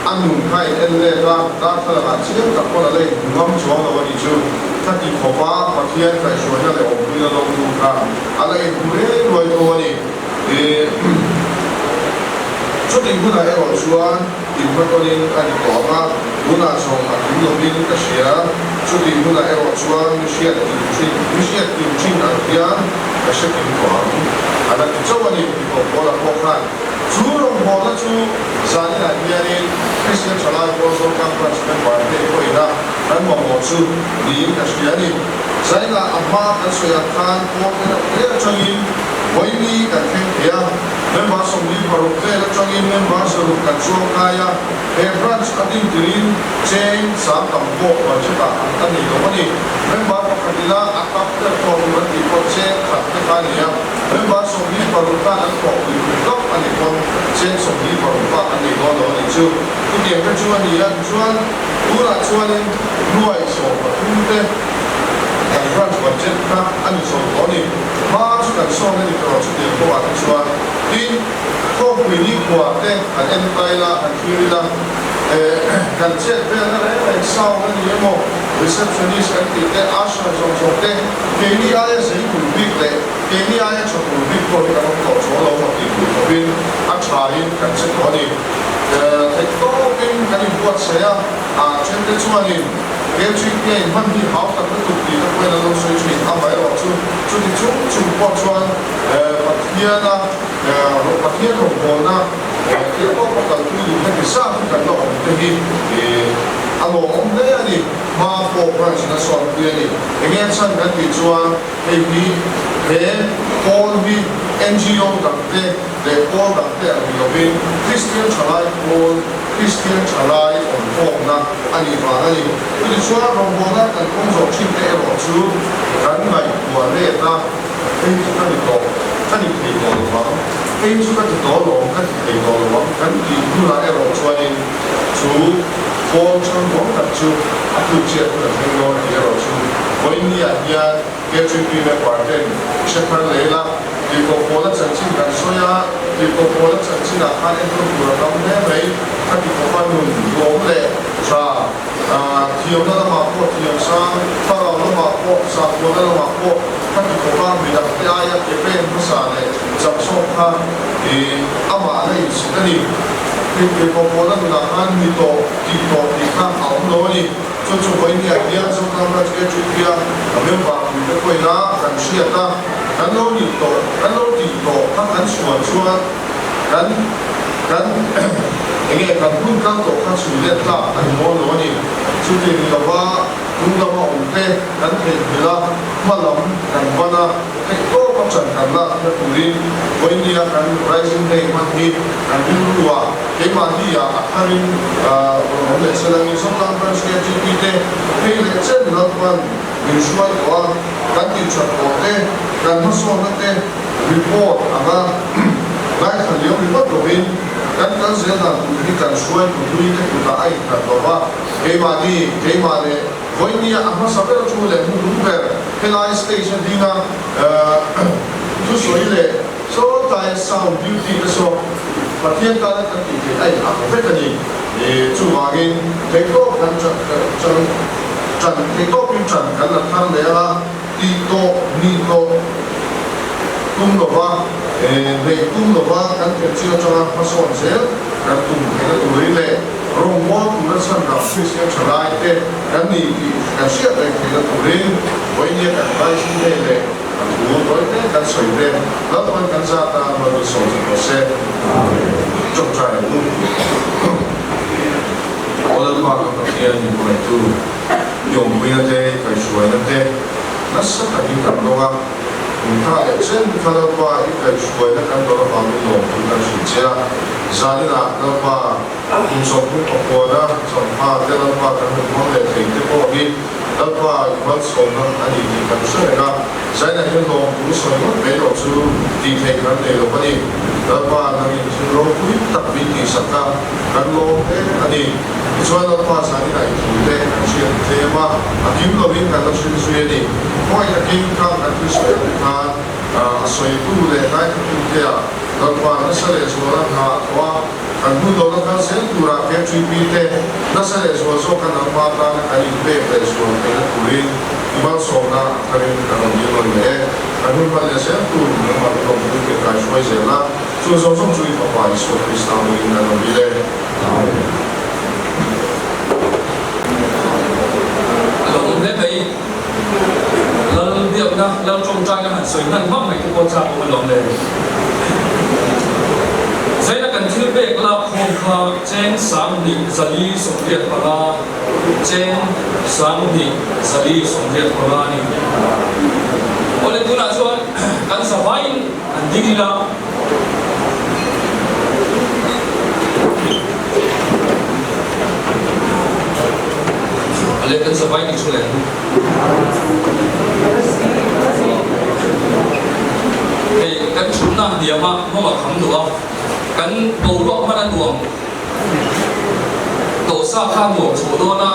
D: A nun kha in en let a, darthlalangah chiang tak pawn a la inhmu ngam chuang lo a nih chu. Ka ti khawp a, Pathian kaihhruaina leh awmpuina dawngtu kha a la inhmu reng ruai tho a ni. Chutih hunah erawh chuan inhmatawnin a ni tawh ang a, tunah zawng a kim lovin ka hria. Chutih hunah erawh chuan mi hriat kim thin, mi hriat kim thin ang hian ka hre kim tawh ang. A la ti chauh a ni, ti tawh Paula pawh khan. Chu rawngbawlna chu zaninah hianin Kristian Thalai Pawl Zoram Branch member te pawhin a kan mamawh chu niin ka hria a ni. Zaninah a hma kan sawi ang khan Pawl te reuh hle atangin, Vawiini kan thleng thei a, member 46 vel atangin member 100 kan chuang kai a, he branch a din tirin cheng sang tam pawh budget ah an ta nei lo a ni. Member pakhat ila a tam ber tawh tur an tih pawh cheng khat te kha a ni a, member 46 khan an thawh pui tum hlauh a nih pawn cheng 46 bak an nei dawn lo a nih chu. Chutiang te chu a ni a, tichuan tunah chuanin nuai 13 te kan branch budget kha a ni chho tawh a ni. Hma chu kan sawn a ni tawh chutiang kawngah te chuan tin khawmpui nikhua te han en ta ila han thlir ila eh kan chet velna reng reng sound a ni emaw receptionist kan tih te usher zawng zawng te keini aia zei tur bik leh keini aia tha tur bik pawh hi kan awm tawh chawl lo maw tih tur khawpin a thain kan che tawh a ni. Eh theihtawpin kan inbuatsaih a a then te chuanin Electric lane hman hi hau tak lutuk tih te pawhin an lo sawi thin. Amaherawh chu chuti chung chung pawh chuan Pathiana Pathian rawngbawlna thil pawh pawh kalpui duh heti zat hi kan la awm te hi a lawmawm hle a ni. Hma pawh branch in a sawnpui a ni. Enge chhan kan tih chuan hei hi he pawl hi NGO dangte leh pawl dangte ang ni lovin Kristian thalai pawl, Kristian thalai awmkhawmna a nih vang a ni. Chutichuan rawngbawlna kan kawng zawh thin te erawh chu kan ngaihtuah let a, hei chu ka ni tawh, ka ni thei tawh lo vang, hei chu ka ti tawh lo, ka ti thei tawh lo vang kan tih hunah erawh chuanin chu pawl chhangkawm tak chu a tlukchhiat hun a thleng dawn tih erawh chu vawinia hian KHP member ten hre thar leh ila, Tihkawh pawla chanchin kan sawi a, tihkawh pawla chanchinah khan enkawl tur a tam hle mai. Ka ti khawp a, nun duhawm leh tha, thiamna lamah pawh thiam sang, thlarau lamah pawh, sakhuana lamah pawh ka ti khawp a, midangte aia ke pen hmasa leh chak zawk kha amah la insit a ni. Tihkawh pawla nunah khan ni tawh, tih tawh tih kha a awm lo a ni. Chu chu vawinia hian Zoram Rajkir Tripia a member puite pawhin a kan hriat a, kan lo nih tawh, kan lo tih tawh kha kan chhuan chuan kan kan enge kan hun kal tawh kha chhui let tlak a ni mawl lo a ni. Chuti ni lova tung lama awmte kan theihnghilh a, hma lam kan ban a, Theih tawp a chan kan lak na turin vawinia kan Rising Day hman hi kan rilru a, keimahni ah a tharin rawn awm leh selangin Zoram Branch KTP te phei leh chen Lalpan min hruai tawh a, kan tih that tawh te, kan hmasawnna te report anga ngaithla liam ringawt lovin kan kal zel dan tur hi kan hruai tu hlui te kutah a innghat lova, keimahni, keimah leh Vawinia a hmasa ber thu leh hmuhnung ber helai stage a dinga thusawi leh sawtlai sound duty te saw Pathian tana kan tih theih a inang vek a ni. Chuvangin theihtawp kan chan chan theihtawpin chan kan la thar leh anga tih tawh nih tawh tum lova neih tum lova kan thlen chin atanga hmasawn zel kan tum theihna turin leh. Rawngbâwl tûra chhandam Kristian ṭhalaite kan ni tih kan hriat reng theihna tûrin vawinia kan Rising Day leh a thu tawite kan sawi te Lalpan kan zah tân mal min sawm sak rawh se. Ṭawngṭai ang u. Aw Lalpa ka Pathian min hmangaihtu, i awmpuina te, i kaihhruaina te nasa takin kan dawng a. Inthah leh chen kha Lalpa i kaihhruaina kan dawr avangin lawmtu kan hrilh che a. Zaninah Lalpa kum sawmhnih pakuana chawlhma te Lalpa kan hun hmang leh thei te pawh hi Lalpa i malsawmna a ni tih kan hre reng a. Zaninah hian lawmtu sawi ngawt mai loh chu tih theih kan nei lo a ni. Lalpa nangin thil ropui tak min tihsak a, kan lawm hle a ni. Tichuan Lalpa zaninah i thu te kan hriat tlem a, a kim lovin kan la hrilh zui a ni. Khawngaih takin khang kan thil sawi ang khan a sawitu leh ngaithlatute ah Lalpa nasa leh zuala hna a thawh a, kan hmun dawhna kal zel turah KTP te nasa leh zual zawka nangma tana kan inpek leh zual theihna turin i malsawmna a tharin kan rawn dil nawn leh e. Kan hun hman leh zel tur nangmah min rawn pui thei kaihruai zel a, chu zawng zawng chu i Fapa Isua Krista hmingin kan rawn dil e.
A: A lo awm hle mai. Lal biakna, Lal tawngtaina han sawi hnan vak mai te pawh chak awm alawm le. Zaina kan thil pek lak khawm kha cheng sanghnih zali 85, cheng sanghnih zali 85 a ni. Awle tunah chuan kan zavaiin an ding ila. Ale kan savai ni thu leh hei kan thutna hniam a mawng a kham duh a kan boruak hman a nuam tawhsa kha nuam chho dawn a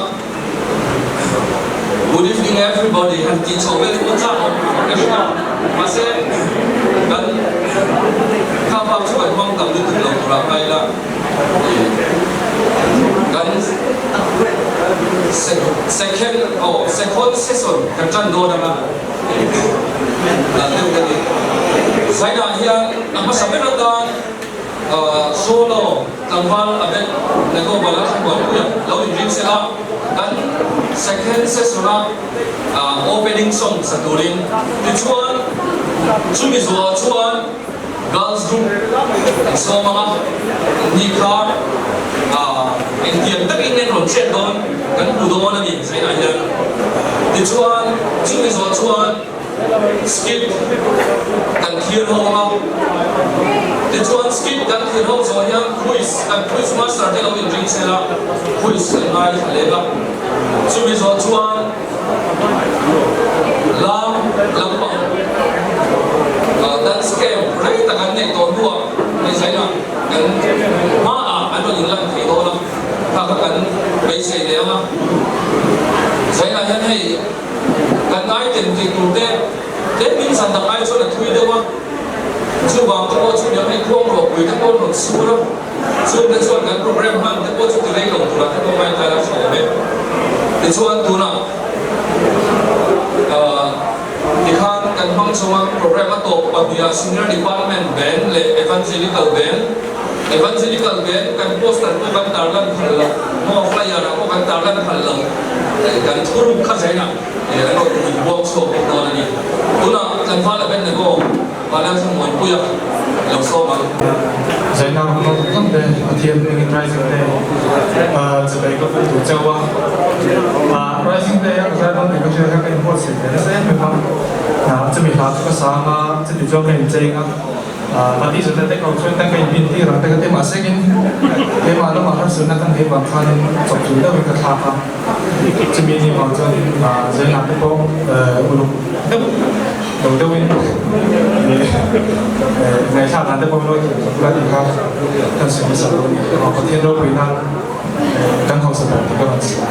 A: Good evening everybody han tih chhoh vel chu ka chak awm ka hria mahse kan kha bak chu kan hmang tam lutuk lo turah ngai ila kan second aw second session kan tan dawn anga dan deuh ka ni zainah hian a hmasa ber atan Solo tlangval a bet Nego Bala Thlanmuanpuia lo inring sela, kan second session-a opening song sa turin. Tichuan, chumi zuah chuan girls group an sawm ang a, ni kha engtiang takin nge rawn chet dawn kan hmu dawn a ni zainah hian. Tichuan, chumi zuah chuan. Skit kan thlir ho ang a, tichuan skit kan thlir ho zawh hian quiz kan quiz master te lo inring sel a, quiz kan ngai thla leh a, chumi zawh chuan lam lampang dance camp rei tak an neih tawh hnuah hei zainah kan hmaah an rawn inlan thei dawn a, kha kha kan beisei leh ang a, zainah hian hei. Kan ngai ten tih tur te tlem in zan dang ai chuan a thui deuh a, chuvang te pawh chu niang hei khuang ropui te pawh an rawn sur a, chung te chuan kan program hman te pawh chu ti rei lo turah te pawh ngai tlai a tha awm e. Tichuan tunah ahh tikhan kan hmang chho a, program a tawp pahniha Senior Department Band leh Evangelical Band, Evangelical Band kan poster pawh kan tarlan phal lo, maw flyer ah pawh kan tarlan phal lo. Kan thuruk kha zainah an rawn inbuak chhuak bawk dawn a ni. Tunah tlangval Abednego Vanlalthlamuanpuia lo sawm ang.
E: Zaina hun awm tak te, Pathian hmingin Rising Day chibai ka puk duh chauh a. Rising Day a ka zai dawn tih ka hriat khan ka inbuatsaih ve nasa em em a. Chumi hla chu ka sang a, chuti chuan ka incheng a. Pahnih zeta te ko chuan ka inbin tir ang te ka ti mahse in keimah lamah harsatna ka neih vang khanin chawp chul deuhin ka thlak a, chumi ni vang chuan Zainah te pawh uluk deuh lo deuhin ngaihthlak dan te pawh lawi thiam sak ula tih kha kan sawi hmasa dawn a ni. Pathian ropui nan kan hausa ber tih ka rawn sawi.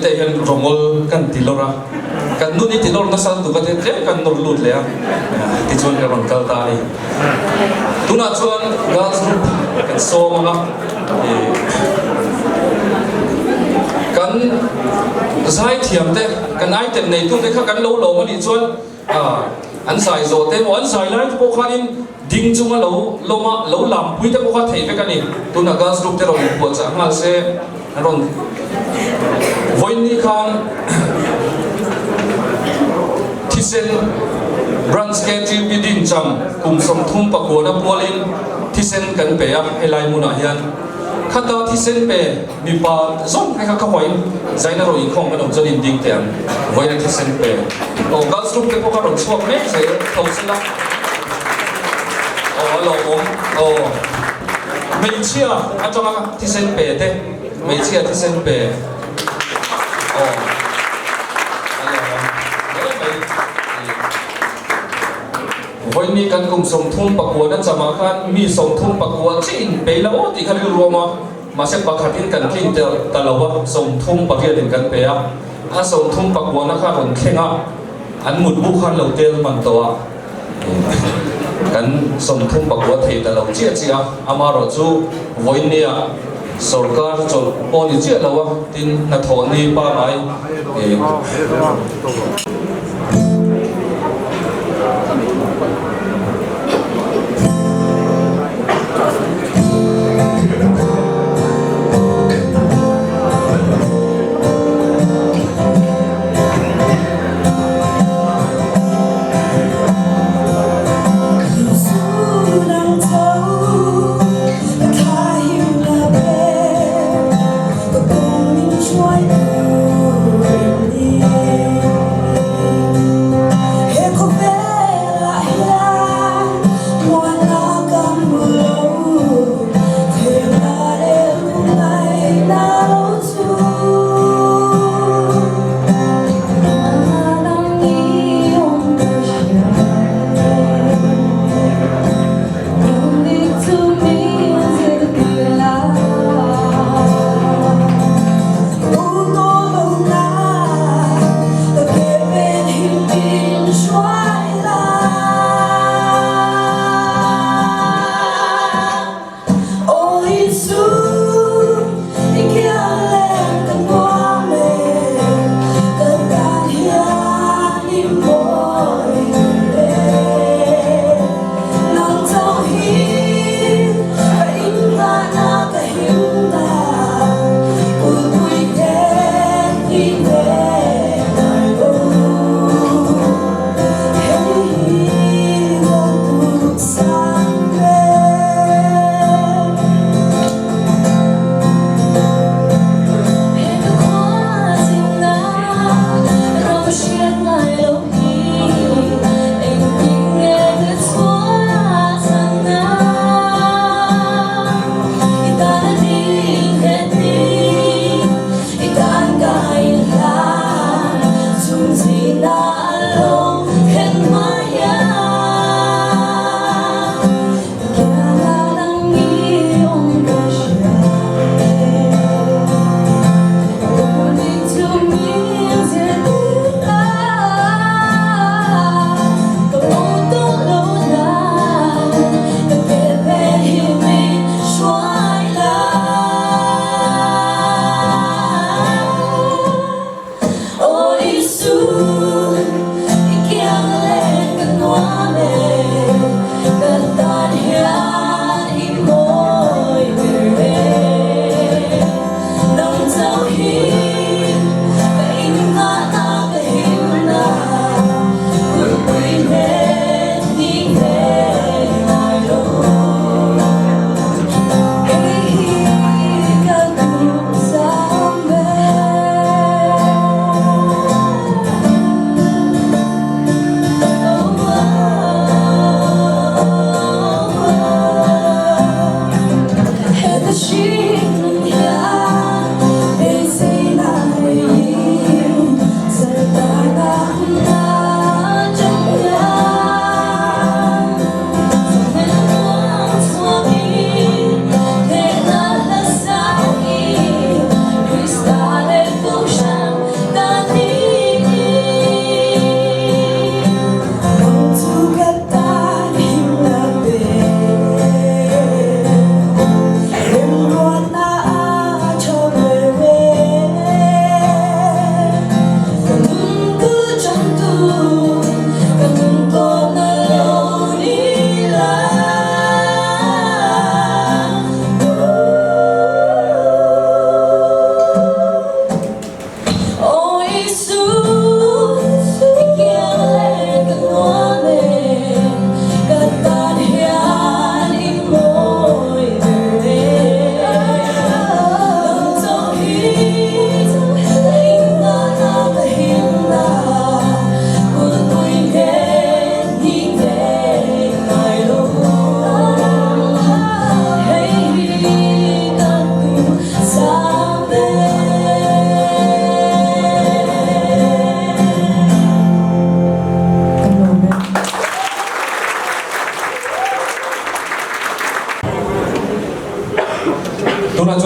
A: te hian rawngol kan ti lawr a, kan nun i ti lawr nasa lutuk a tia tlem kan nawr lut leh a, tichuan ka rawn kal ta a ni. Tunah chuan girls group kan sawm ang a, kan zaithiam te, kan item neitu te kha kan lo lawm a nih chuan an zai zawh te emaw an zai lai te pawh khanin ding chunga lo lawm a, lo lampui te pawh kha theih vek a ni. Tunah girls group te rawn inpuahchah nghal se an rawn vawiin khan thisen branch KTP Dincham kum 39 na pualin thisen kan pe a helai hmunah hian khata thisen pe mipa zawng te kha ka huain zaina rawh inkhawm kan awm chuan inding teh ang vawiina thisen pe aw girls group te pawh kha rawn chhuak mek zel tho sela aw a lawmawm aw. Hmeichhia atanga thisen pe te, hmeichhia thisen pe aw a lo awm hle mai. Vawiin kan kum 39 na chamah khan mi 34 chiah in pe ila aw tih kha rilru awm a, mahse pakhatin kan tlin ta lo a, 38 in kan pe a, a 39 na kha rawn thleng a, an mutbu khan lo tel hman tawh a. Kan 39 thei ta lo chiah chiah a, amaherawh chu vawinia sorkar chawlh pawh ni chiah lo a, tin hnathawh ni pangai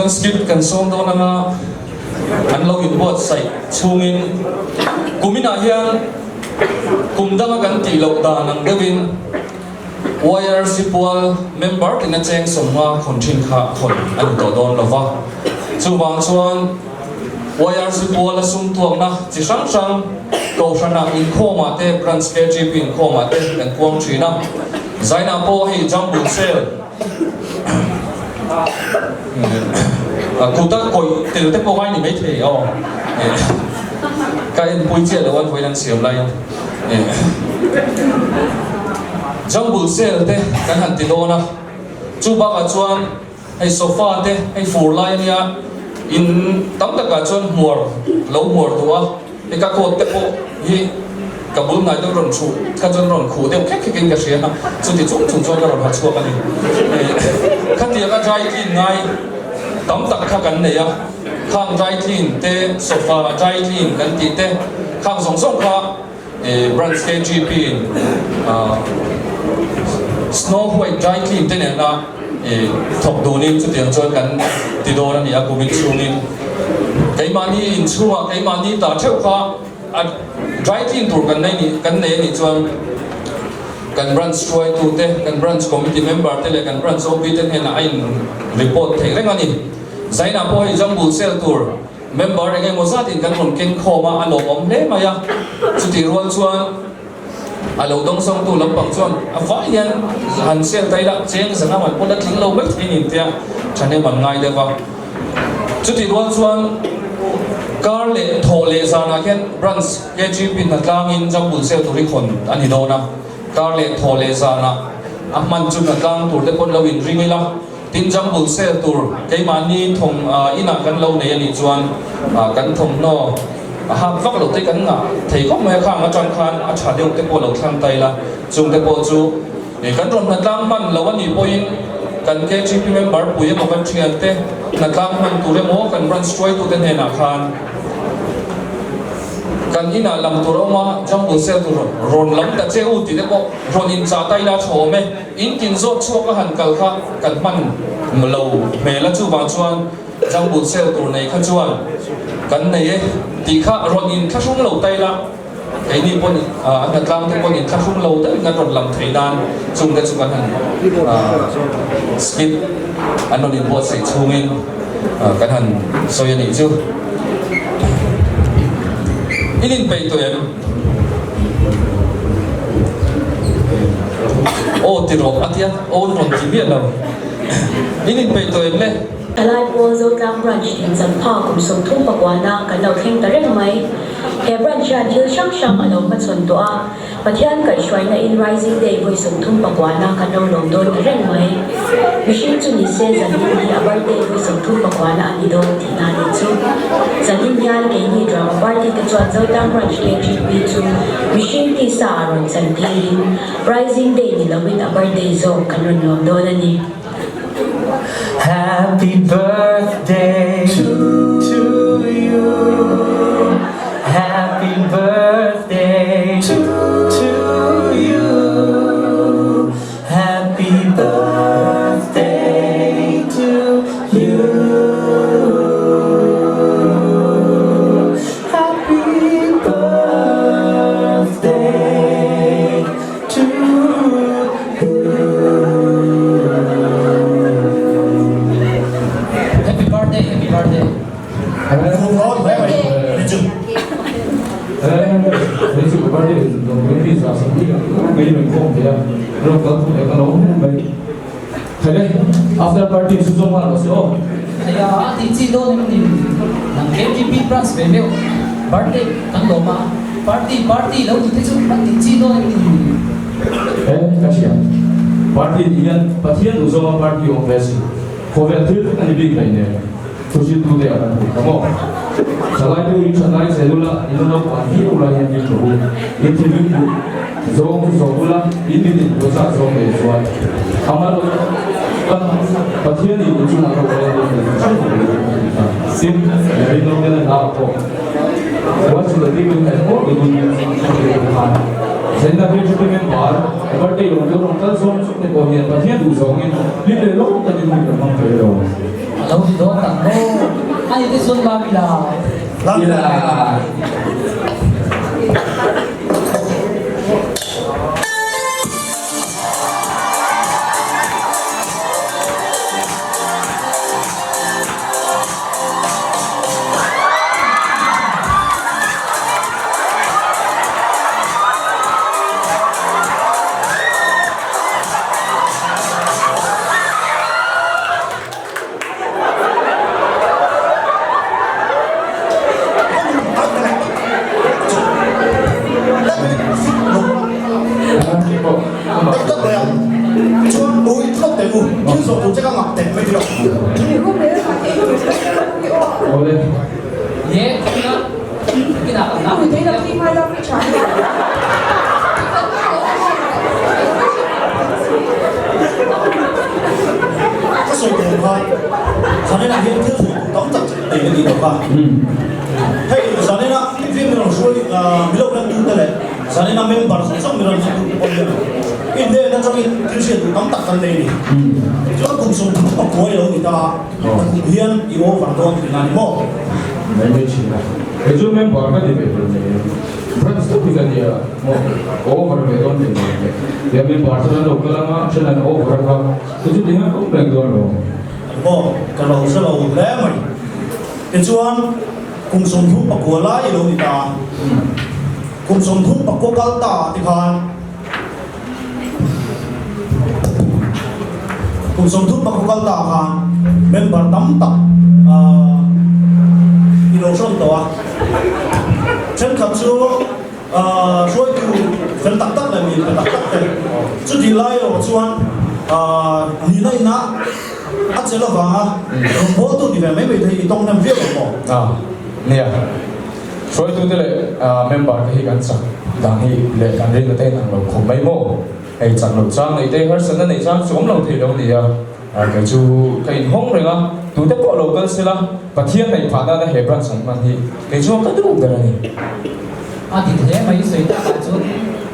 A: Tichuan skit kan sawm dawn anga an lo inbuatsaih chhungin kuminah hian kum danga kan tih loh dan ang deuhin YRC pual member tina cheng sawmnga khawn thin kha khawn a ni tawh dawn lo va. Chuvang chuan YRC puala sum tuakna chi hrang hrang Kohhranah inkhawmah te Branch KGP inkhawmah te kan puang thin a. Zainah pawh hei Jambul Sale Kuta kawih tel te pawh ngai ni maithei aw. Ka enpui chiah lo an vawiin an siam laiin. Jungle sale te kan han ti dawn a, chu bakah chuan hei sofa te hei fur lai a nia, in tam takah chuan hmuar lo hmuar duh a, hei ka coat te pawh hi ka bul hnai deuh rawn chhuh kha chuan rawn khuh deuh khek khekin ka hria a, chuti chung chung chuan ka rawn ha chhuak a ni. Khatianga dry clean ngai tam tak kha kan nei a. Khang dry clean te, sofa dry clean kan tih te, khang zawng zawng kha branch KGP in snow white dry clean te nena thawk dunin chutiang chuan kan ti dawn a ni a kumin chhungin. Keimahni inchhungah keimahni ta theuh kha a dry clean tur kan nei ni kan nei a nih chuan kan branch hruaitu te, kan branch committee member te leh kan branch OB te hnenah a in report theih reng a ni. Zainah pawh hei Jungle Cell tur member eng emaw zatin kan rawn keng khawm a, a lawmawm hle mai a. Chutih rual chuan a lo dawngsawngtu lampang chuan a vai hian han sel ta ila cheng zanga man pawh la tling lo mai thei nin tia thahnem an ngai deuh a. Chutih rual chuan kar leh thawh leh zanah hian Branch KGP hnatlangin Jungle Cell tur hi khawn a ni dawn a. Kar leh thawh leh zanah a hman chu hnatlang tur te pawn lo inring ila. Tin, jungle sale tur keimahni thawm inah kan lo nei a nih chuan kan thawmhnaw a hak vak loh te kan ngah thei khawp mai a, khang atang khan a tha deuh te pawh lo thlang ta ila, chung te pawh chu kan rawn hnatlang hman lo a nih pawhin kan KGP member pui emaw kan thian te hnatlang hman tur emaw kan branch hruaitute hnenah khan kan inah lam tur a awm a, jungle sale tur rawn lam ta che u tih te pawh rawn inchah ta ila a tha awm e. In tin zawt chhuak a han kal kha kan hman lo hmel a, chuvang chuan jungle sale tur nei kha chuan kan nei e tih kha rawn in thlahrung lo ta ila, keini pawn a hnatlang te pawn in thlahrung lo deuhin kan rawn lam thei nan chung te chu kan han skip an rawn inbuatsaih chhungin kan han sawi a nih chu. In inpeih tawh em? Aw ti rawh a tia, aw rawn ti miah lo. In inpeih tawh em le?
F: Thalai pawl Zotlang Branch incham pha kum 30 pakuana kan lo thleng ta reng mai. He branch hian thil hrang hrang a lo hmachhawn tawh a, Pathian kaihhruaina in Rising Day vawi 30 pakuana kan lo lawm dawn ta reng mai. Mihring chu ni se zanin hi a birthday vawi 30 pakuana a ni dawn tihna ni chu. Zanin hian keini Drama Party te chuan Zotlang Branch KGP chu mihring tisa ah rawn chan tirin Rising Day ni loin a birthday zawk kan rawn lawm dawn a ni.
G: Happy birthday to you Happy birthday to you Happy birthday to you Happy birthday to
H: Happy birthday, happy birthday.
A: After party chu zawng nghal rawh se aw.
H: Aya a tih chi dawn em ni? Nang KTP branch ve meuh birthday kan lawm a, party party lo tih te chu a tih chi dawn em ni?
A: He ka thiam. Party tih hian Pathian duh zawnga party awm ve si. Khawvel thil a ni bik hlei nen thuhriltute a kan hmuh kha maw? Thalai tu in thatlai zel ula, in la naupang viau lai hian ring rawh u. In thinrim duh zawng chu zawm ula, in mit in hmuh zat zawng leh chuan amaherawhchu Pathian in in chungah ro rel dawn tih chu hre reng rawh u a ti kha. Tin, mi rinawm te lan ah pawh What should the people have more to do? Tih khan.
E: Thenna KGP member birthday lawm tur rawn kal zawng zawng te pawh hian Pathian duh zawngin hlim leh lawm takin hun kan hmang thei lo.
H: A lo ni dawn tak maw? A ni te chuan lam ila.
E: Ila. Mai mai thin a. Kei chu member ka ni ve tur nei branch tak hi ka nia maw over ve dawn nei mai le. Tia member chuan an lo kal anga then an over a kha chu chu tinga awm reng dawn lo.
I: Maw ka lo hre lo hle mai. Tichuan kum 39 lai i lo ni ta a. Kum 39 kal ta ah te khan Kum 39 kal ta khan member tam tak i lo hrawn tawh a, thenkhat chu hruaitu fel tak tak leh mi pe tak tak te chutih lai erawh chuan nihna ina a chelh avanga rawngbawltu ni ve mai mai te hi i tawng hnem viau lo maw?
E: Nia. Hruaitute leh member te hi kan chak dan hi leh kan rinna te inang lo khawp mai maw? Hei chak loh chang neih te harsatna neih chang chu awm lo thei lo a ni a, kei chu ka inhawng reng a, tute pawh lo kal sela Pathian neih phah nana he branch an hman hi kei chuan ka duh ber a ni.
H: A dik hle mai sawi takah chuan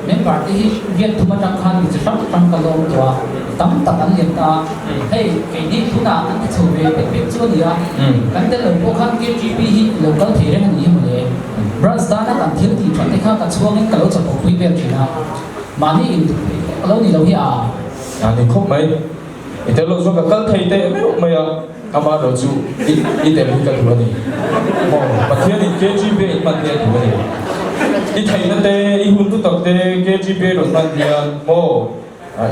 H: member te hi riat thum atang khan mi chi hrang hrang ka lawm tawh a, tam tak an lian ta a, hei keini tunah an ti chho ve pek pek chu a ni a, kan tel lo pawh khan KTP hi lo kal thei reng a ni hi mawle. Branch tana kan thil tih that te kha ka chhuangin ka lo chapawh pui vel thin a, mahni induh theih pawh ka lo ni lo hi a.
E: A ni khawp mai, i tel lo chuan ka kal thei teh meuh mai a. Amaherawh chu i i tel hi ka duh a ni. Maw? Pathianin KGB a inhman hi a duh a ni. I theihna te, i hun tu tak te KGB a rawn hman hian maw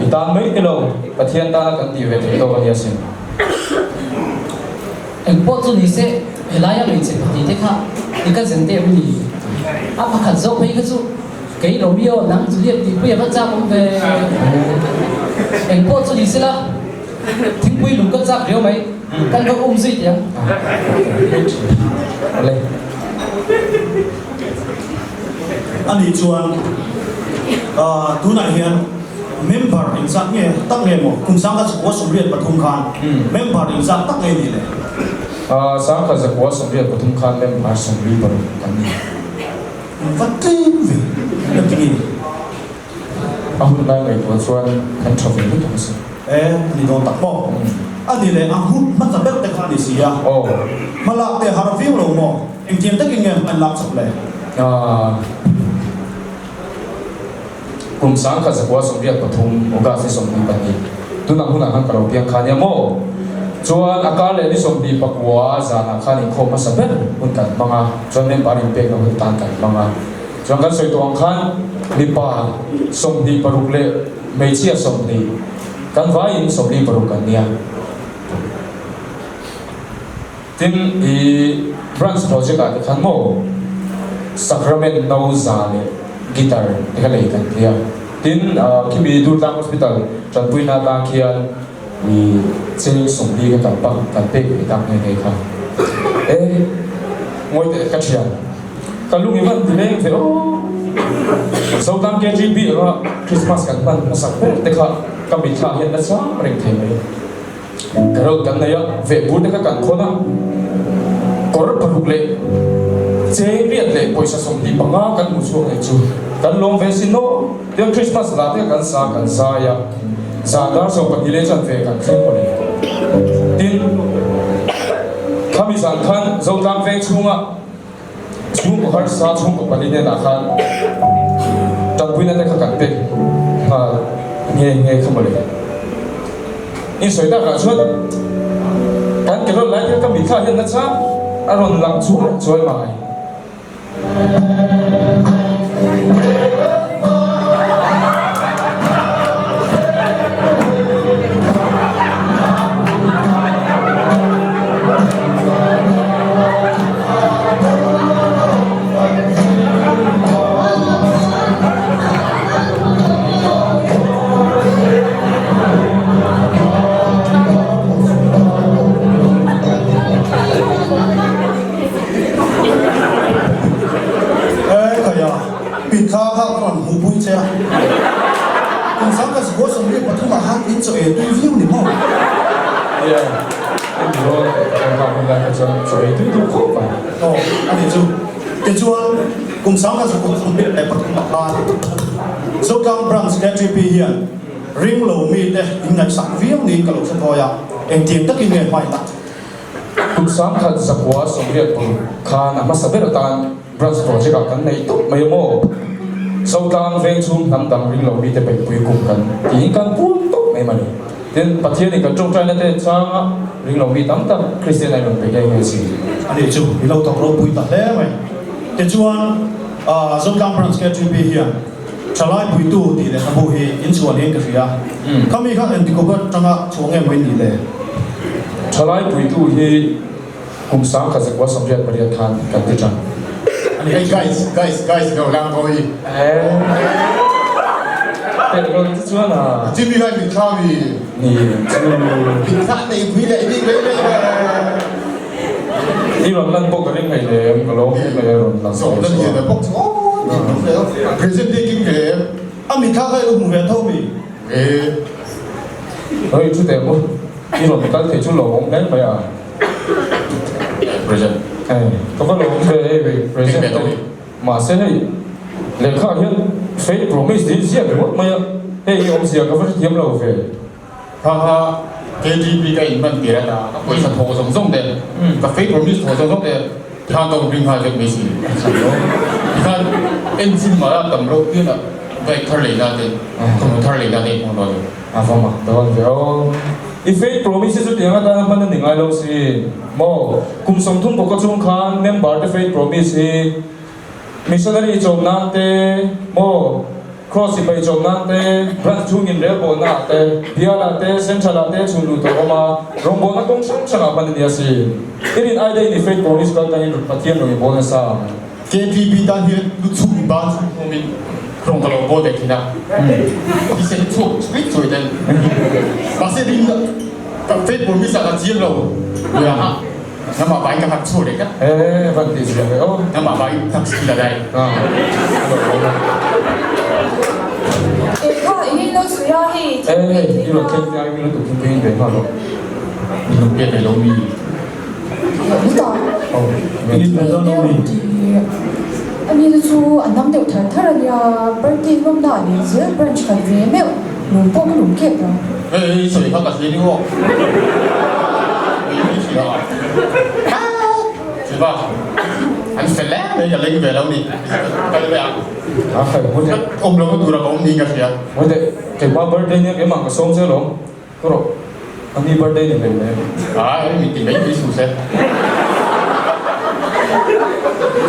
E: i tan mai ni lo, Pathian tana kan tih ve theih tawk a nia sin.
H: Engpawh chu ni se, helaia hmeichhe pahnih te kha i ka zen teh em ni? A pakhat zawk phei kha chu kei Romeo nang Juliet tih pui a va chak awm ve. Engpawh chu ni se la. Thingpui lung ka chak riau mai, kan lo um zui teh ang.
I: Ani chuan tunah hian member engzat nge tak nge maw kum 1983 khan member engzat tak nge nih le?
E: 1983 khan member 46 kan ni.
I: Va tlem ve ka ti nge.
E: A hun lai ngaihtuah chuan kan tha ve lutuk a sin.
I: E, ni dawn tak maw? A ni leh, a hun hmasa ber te kha a ni si a.
E: Aw.
I: Hma lak te har viau lo maw? Engtiang takin nge hma in lak chawp le?
E: Aaa. Kum 1983 August ni 22, tunah hunah khan ka lo piang kha nia maw? Chuan a kar leh ni 29 zanah khan inkhawm hmasa ber hun kan hmang a, chuan member inpekna hun tan kan hmang a. Chuan kan sawi tawh ang khan mipa 26 leh hmeichhia 20, kan vaiin 46 kan nia. Tin, i branch project ah te khan maw Sacrament no za leh guitar te kha lei kan tia. Tin, khimi Durtlang Hospital tanpuina atan khian i cheng 40 kha kan pak kan pek ve tak nghe nghe kha. E, ngawi teh ka thian. Ka lung i van ti leng ve aw. Zotlang KGB anga Christmas kan hman hmasak ber te kha ka mitthla hian la cham reng thei mai. Carol kan nei a, vehbur te kha kan khawn a, kawr paruk leh cheng riat leh pawisa 25 kan hmuh chhuak nei chu. Kan lawm ve sin aw. Tiang Christmas hla te kan sa kan zai a, zan dar 12 leh chanve kan thleng pawh ni. Tin, khami zan khan Zotlang veng chhunga chhungkaw harsa chhungkaw pali hnenah khan tanpuina te kha kan pek nghal nghe nghe kha mawle. Insawi takah chuan kan ke rawn lai te kha ka mitthla hian nasa a rawn lang chuai chuai mai.
I: He khaia, Pitha kha ka rawn hmuh pui che a. Kum sang ka zikua 23 ah khan in chaw ei tui viau ni maw?
E: Nia, in rawn kan nghak hun lai kha chuan chaw ei tui duh khawp mai.
I: Aw, a ni chu. Tichuan, kum sang ka zikua 23 ah khan Zotlang Branch KTP hian ring lo mite in ngaihsak viau niin ka lo hre thawi a, engtiang takin nge hmai tak?
E: Kum 1986 khan a hmasa ber atan Branch Project ah kan nei tawp mai a maw? Zotlang veng chhung hnam dang ring lo mite beihpui kum kan tiin kan puang tawp mai mani. Tin, Pathianin kan tawngtaina te changa ring lo mi tam tak Kristian a in rawn pe nghe nghe si.
I: Ani chu i lo thawk ropui ta hle mai. Tichuan, Zotlang Branch KTP hian Thalai puitu tih lehkhabu hi in chhuah niin ka hria. Khami kha engtikawk atanga chhuah nge maw in nih le?
E: Thalai puitu hi kum 1998 khan kan ti tang.
B: Hey guys, guys, guys, lo lang ko hi.
E: Pek lo te chuan a.
B: Jimmy khan min thla mi.
E: Ni chu.
B: Min thla nei pui leh bik mai mai ve.
E: I rawn lan pawh ka ring ngei lem, ka lawm hle mai a rawn lang
B: Zawh na lian a bawk chu aw tih duh hle a. Present te kim ve em?
I: A mitthla kha i lo hmu ve tho mi?
B: E.
E: Hei chu teh maw, i rawn kal thei chu lawmawm hle mai a.
B: Present.
E: E, ka va lawm ve hei present te. Mahse hei lehkha ah hian faith promise tih ziak ringawt mai a, hei hi awmzia ka va hrethiam lo ve.
B: Ha ha, KGB ka in hman tir a ta, ka pawisa thawh zawng zawng te, ka faith promise thawh zawng zawng te khan ka ring nghal vek mai si. Tikhan engine mah la tam reuh pian a bike thar lei na te, thawmhnaw thar lei na te in hmang dawn lo.
E: A va mak dawn ve aw. I faith promise hi chu tiang atana hman a ni ngai lo si maw? Kum 30 pawh ka chung khan member te faith promise hi Missionary chawm nan te maw, Kross sipai chawm nan te, branch chhungin relbawlna ah te, bial ah te, central ah te chhun luh tawh awm a, rawngbawlna kawng hrang hrang ah hman a ni a si. I rin ai daih ni Faith Promise kal tangin Pathian rawn i bawl nasa ang.
B: KTP tan hian lu chhung ban chhung khawmin rawng ka lo bawl ve thin a, thisen chhuak chuai chuai ten. Mahse rin ka Faith Promise ah ka chiang lo, Buiang ah. Nama bai ka hak chu le ka.
E: Eh, van ti zia ve o.
B: Nama bai tak si la dai.
E: Ah.
J: Eh, kha i lo sui a hei.
E: Eh, hei, i lo thleng tia i lo tuk thing ve nghal lo.
B: Ni lo pe ve lo mi.
J: Ni ta.
E: Oh,
I: ni pe lo mi.
J: Ani te chu an dam deuh thar thar ania, birthday lawm na ani zel branch kan ve meuh. Lung pawh ka lung kep lo.
B: Hei sawi kha ka hria ni aw. Ui hria a. Siva an fel em mai ka leng ve lo ni. Kal ve ang.
E: A fel hmut e.
B: Awm lo tur a ka awm niin ka hria.
E: Hmut e. Keimah birthday nia keimah ka sawm che alawm. Ka rawh. Ani birthday ni hlei hle.
B: Ai min ti mai mai suh se.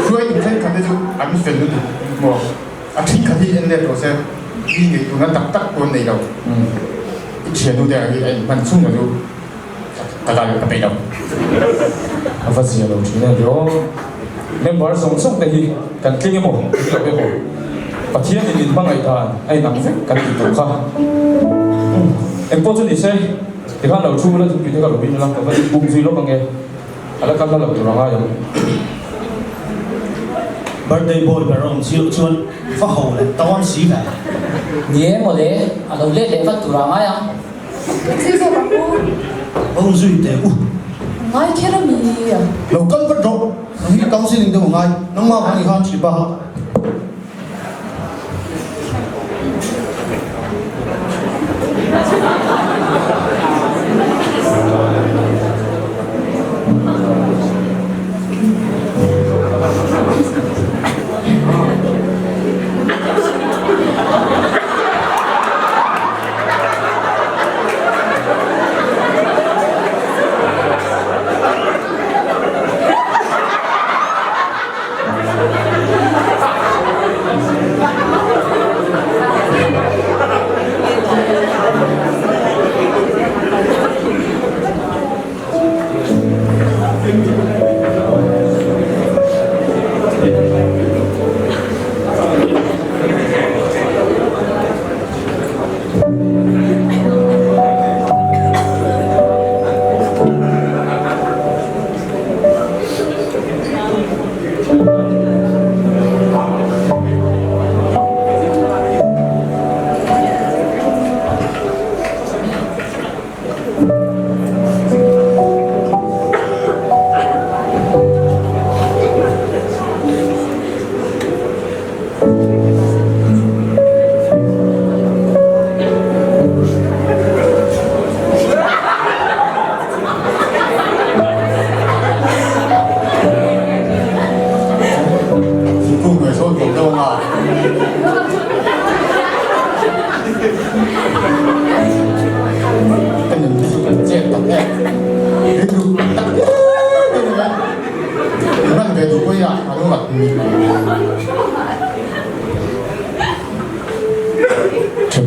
B: Hruai tum thenkhat te chu an fel lutuk maw. A thenkhat hi en let rawh se, mi ngaihtuahna tak tak pawh an nei lo. I thiannu te ang hi a inhman chhung lo chu ka kal ka peih lo.
E: A va zia lo thin em aw. Member zawng zawng te hi kan tling emaw tling lo emaw Pathian in min hmangaih dan a inang vek kan tih tawh kha. Engpawh chu ni se, tikhan lo thu ula thupui te ka lo bin ula ka va inbum zui lawk ange. A la kal hla lo tur a ngai ang.
I: Birthday boy ber awm chiah chuan va ho leh tawn si ve.
H: Ni e mawle, a lo let leh vat tur a ngai ang.
J: Zui zawk ang u.
I: Va um zui teh u.
J: Ngai kher a mi.
I: Lo kal vat rawh, nang hi counselling deuh a ngai, nangmah vang i khan ṭhi ba.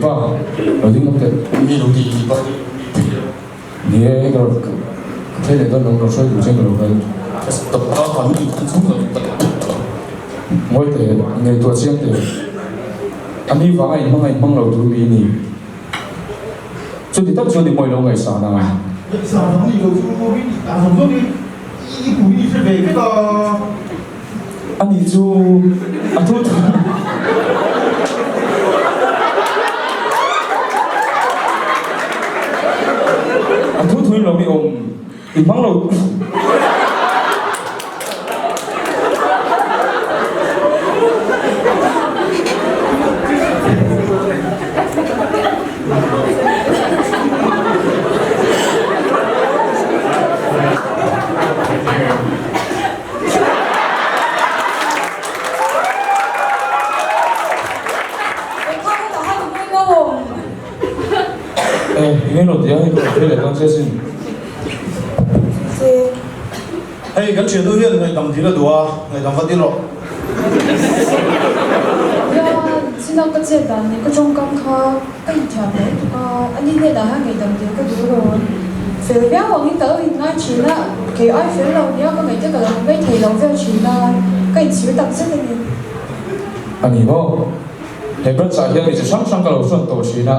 E: Thianpa, lo ding awm teh.
K: Mi lo ti ti bak
E: Ni e, ka rawn ka thei leh dawn lo, ka hruai tur che ka lo kal.
K: Stop a, kan ti ti chung lo tak.
E: Ngawi teh, ngaihtuah chiang teh. A ni vanga inhmang a inhmang lo tur mi i ni. Chuti tak chuan i mawi lo ngaihsan a.
L: Ngaihsan vang ni lo chu mi tih dan zawng zawng hi i pui i hre ve vek a.
E: A nih chu a thu thu. A thu thuin lo mi awm i hmang lo. E, enge lo tia hei ka rawn phei leh dawn che sin.
I: Hei kan thiannu hian ngaihdam dil a duh a, ngaihdam va dil rawh.
J: Nia, china ka chet dan leh ka tawngkam kha ka inthiam lo tuk a, ani hnenah hian ngaihdam dil ka duh rawn. Fel viau angin ka lo inngai thin a, kei ai fel lo nia ka ngaihte ka lo mai thei lo vel thin a, ka inchhir tak zet a ni.
E: A ni maw? He branch ah hian mi chi hrang hrang ka lo hrawn tawh thin a,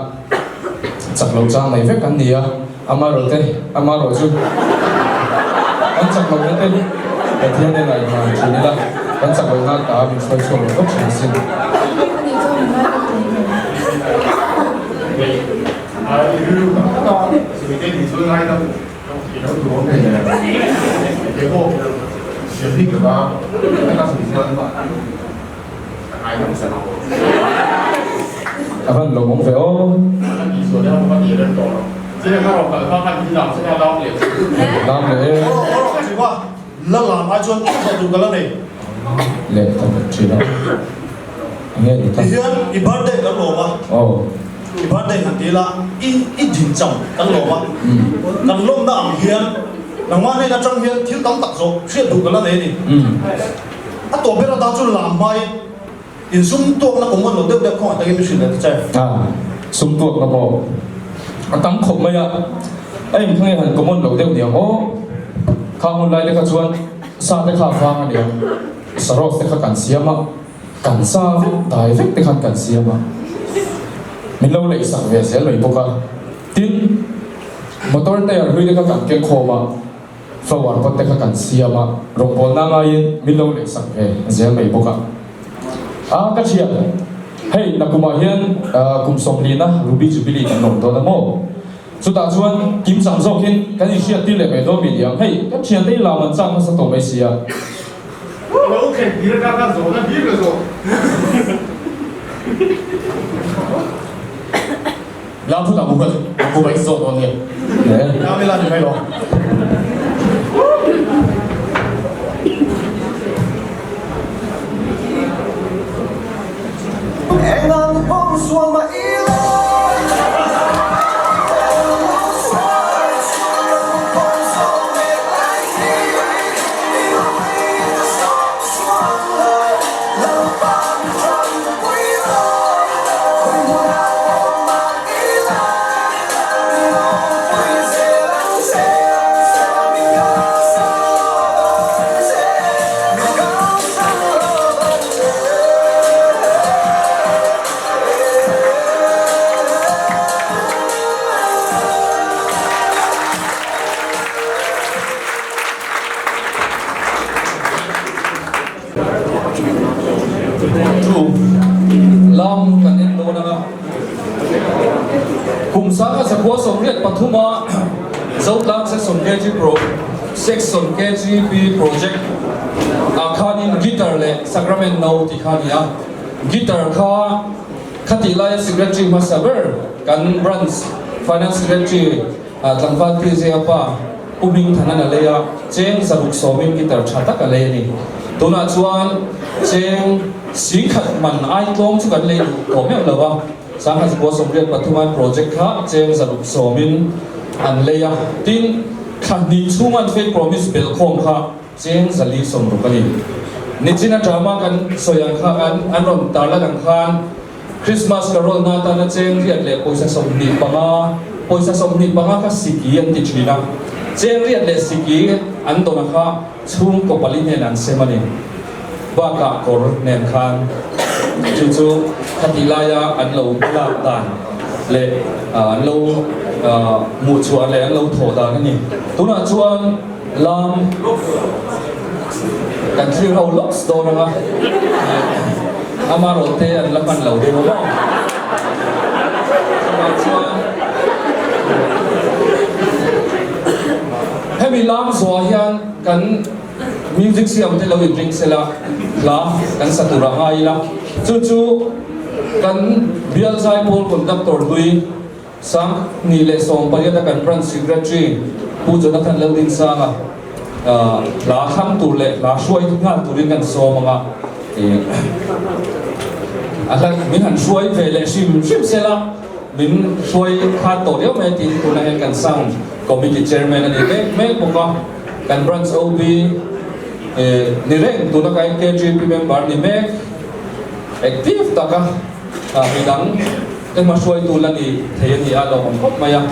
E: chak lo chang nei vek an ni a, amaherawh te, amaherawh chu kan chak lohna te Pathian nen a inhman thin ila, kan chak lohna ta min hruai chhuak lo vek thin asin.
J: A nih chuan min ngai vek thei em?
E: A van lo awm ve aw. Lam leh e. Leh ta vek thin a. Enge ni ta. Aw.
I: A tawp ber atan chuan lam hmain in sum tuakna common lo deuh deuh khawngaih takin min hrilh leh ta che.
E: A, sum tuakna pawh a tam khawp mai a, a inthlang hi han common lo deuh niang aw. Khang hun lai te kha chuan sa te kha a vang a nia, sarawk te kha kan siam a, kan sa vek dai vek te khan kan siam a, min lo leih sak ve zel mai bawk a. Tin, motor tyre hlui te kha kan keng khawm a. Flower pot te kha kan siam a, rawngbawlna ngaiin min lo leh sak ve zel mai bawk a. A ka thian, hei nakumah hian kum sawmlina Ruby Jubilee kan lawm dawn a maw? Chutah chuan kim chang zawkin kan inhriat tir leh mai dawn mi niang, hei kan thiante hi lam an chak nasa tawh mai sia.
L: Lo thlen tir atang khan zawhna hlir ka zawh.
K: Lam phut ang buk ang buk a in zawh dawn nge?
I: Lam ila ni mai lo.
A: Chu lam kan en dawn anga kum sanga zakua 83 a Zotlang Section KG Pro Section KGP Project ah khanin guitar leh Sacrament no tih kha a ni a, guitar kha khatih laia Secretary hmasa ber kan Branch Finance Secretary Tlangval PJ a pa Pu Hmingthanan a lei a, cheng 610 guitar tha tak a lei a ni. Tunah chuan cheng 10,000 man ai tlawm chu kan lei duh tawh meuh lo a, 1983 an project kha cheng 610 in an lei a, tin thla hnih chhung an faith promise belhkhawm kha cheng 460 a ni. Nichina drama kan sawi ang kha an rawn tarlan ang khan. Christmas carol na atana cheng riat leh pawisa 25, pawisa 25 kha siki an ti thin a, cheng riat leh siki an dawn a kha chhungkaw pali hnen an sem a ni. Bakah kawr nen khan chu chu khatih laia an lo lak dan leh an lo hmuhchhuah leh an lo thawh dan a ni. Tunah chuan lam kan thlir ho lawks dawn ang a, amarawh te an la hman lo deuh a maw? Chuvang chuan hemi lam zawhah hian kan Music siam te lo in ring sela, hla kan sa tur a ngai ila, chu chu kan Bial Zaipawl Conductor hlui 2018 a kan Branch Secretary Pu Jonathan Laldinsanga hla thlang tur leh hla hruai nghal turin kan sawm ang a, a hla min han hruai ve leh hrim hrim sela, min hruai khat tawh riau mai a tiin tunah hian kan Sound Committee Chairman a ni mek mek bawk a. Kan branch OB ni reng tuna ka KGP member ni mek active taka midang te hma hruaitu la ni thei a ni a lo awm khawp mai a.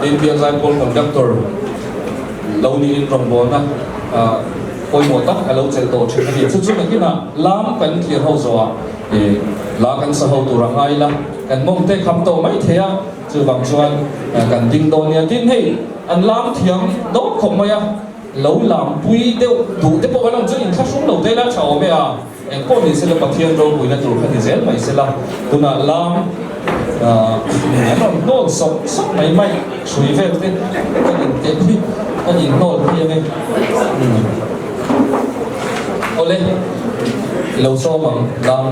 A: Tin Bial Zaipawl conductor lo niin rawngbawlna pawimawh tak a lo chelh tawh thin a ni. Chu chu nakinah lam kan thlir ho zawhah la kan sa ho tur a ngai la, kan mawng te kham tawh mai thei a. Chuvang chuan kan ding dawn nia. Tin hei an lam thiam dawt khawp mai a, lo lam pui deuh duh te pawh kan awm chuan inthlahrung lo te ila tha awm e a, eng pawh ni sela Pathian ropuina tur kha ni zel mai sela, tunah lam an rawn hnawl sawk sawk mai mai hrui vel te kan in teh hi kan in hnawl phei ang e. Awle lo sawm ang lam.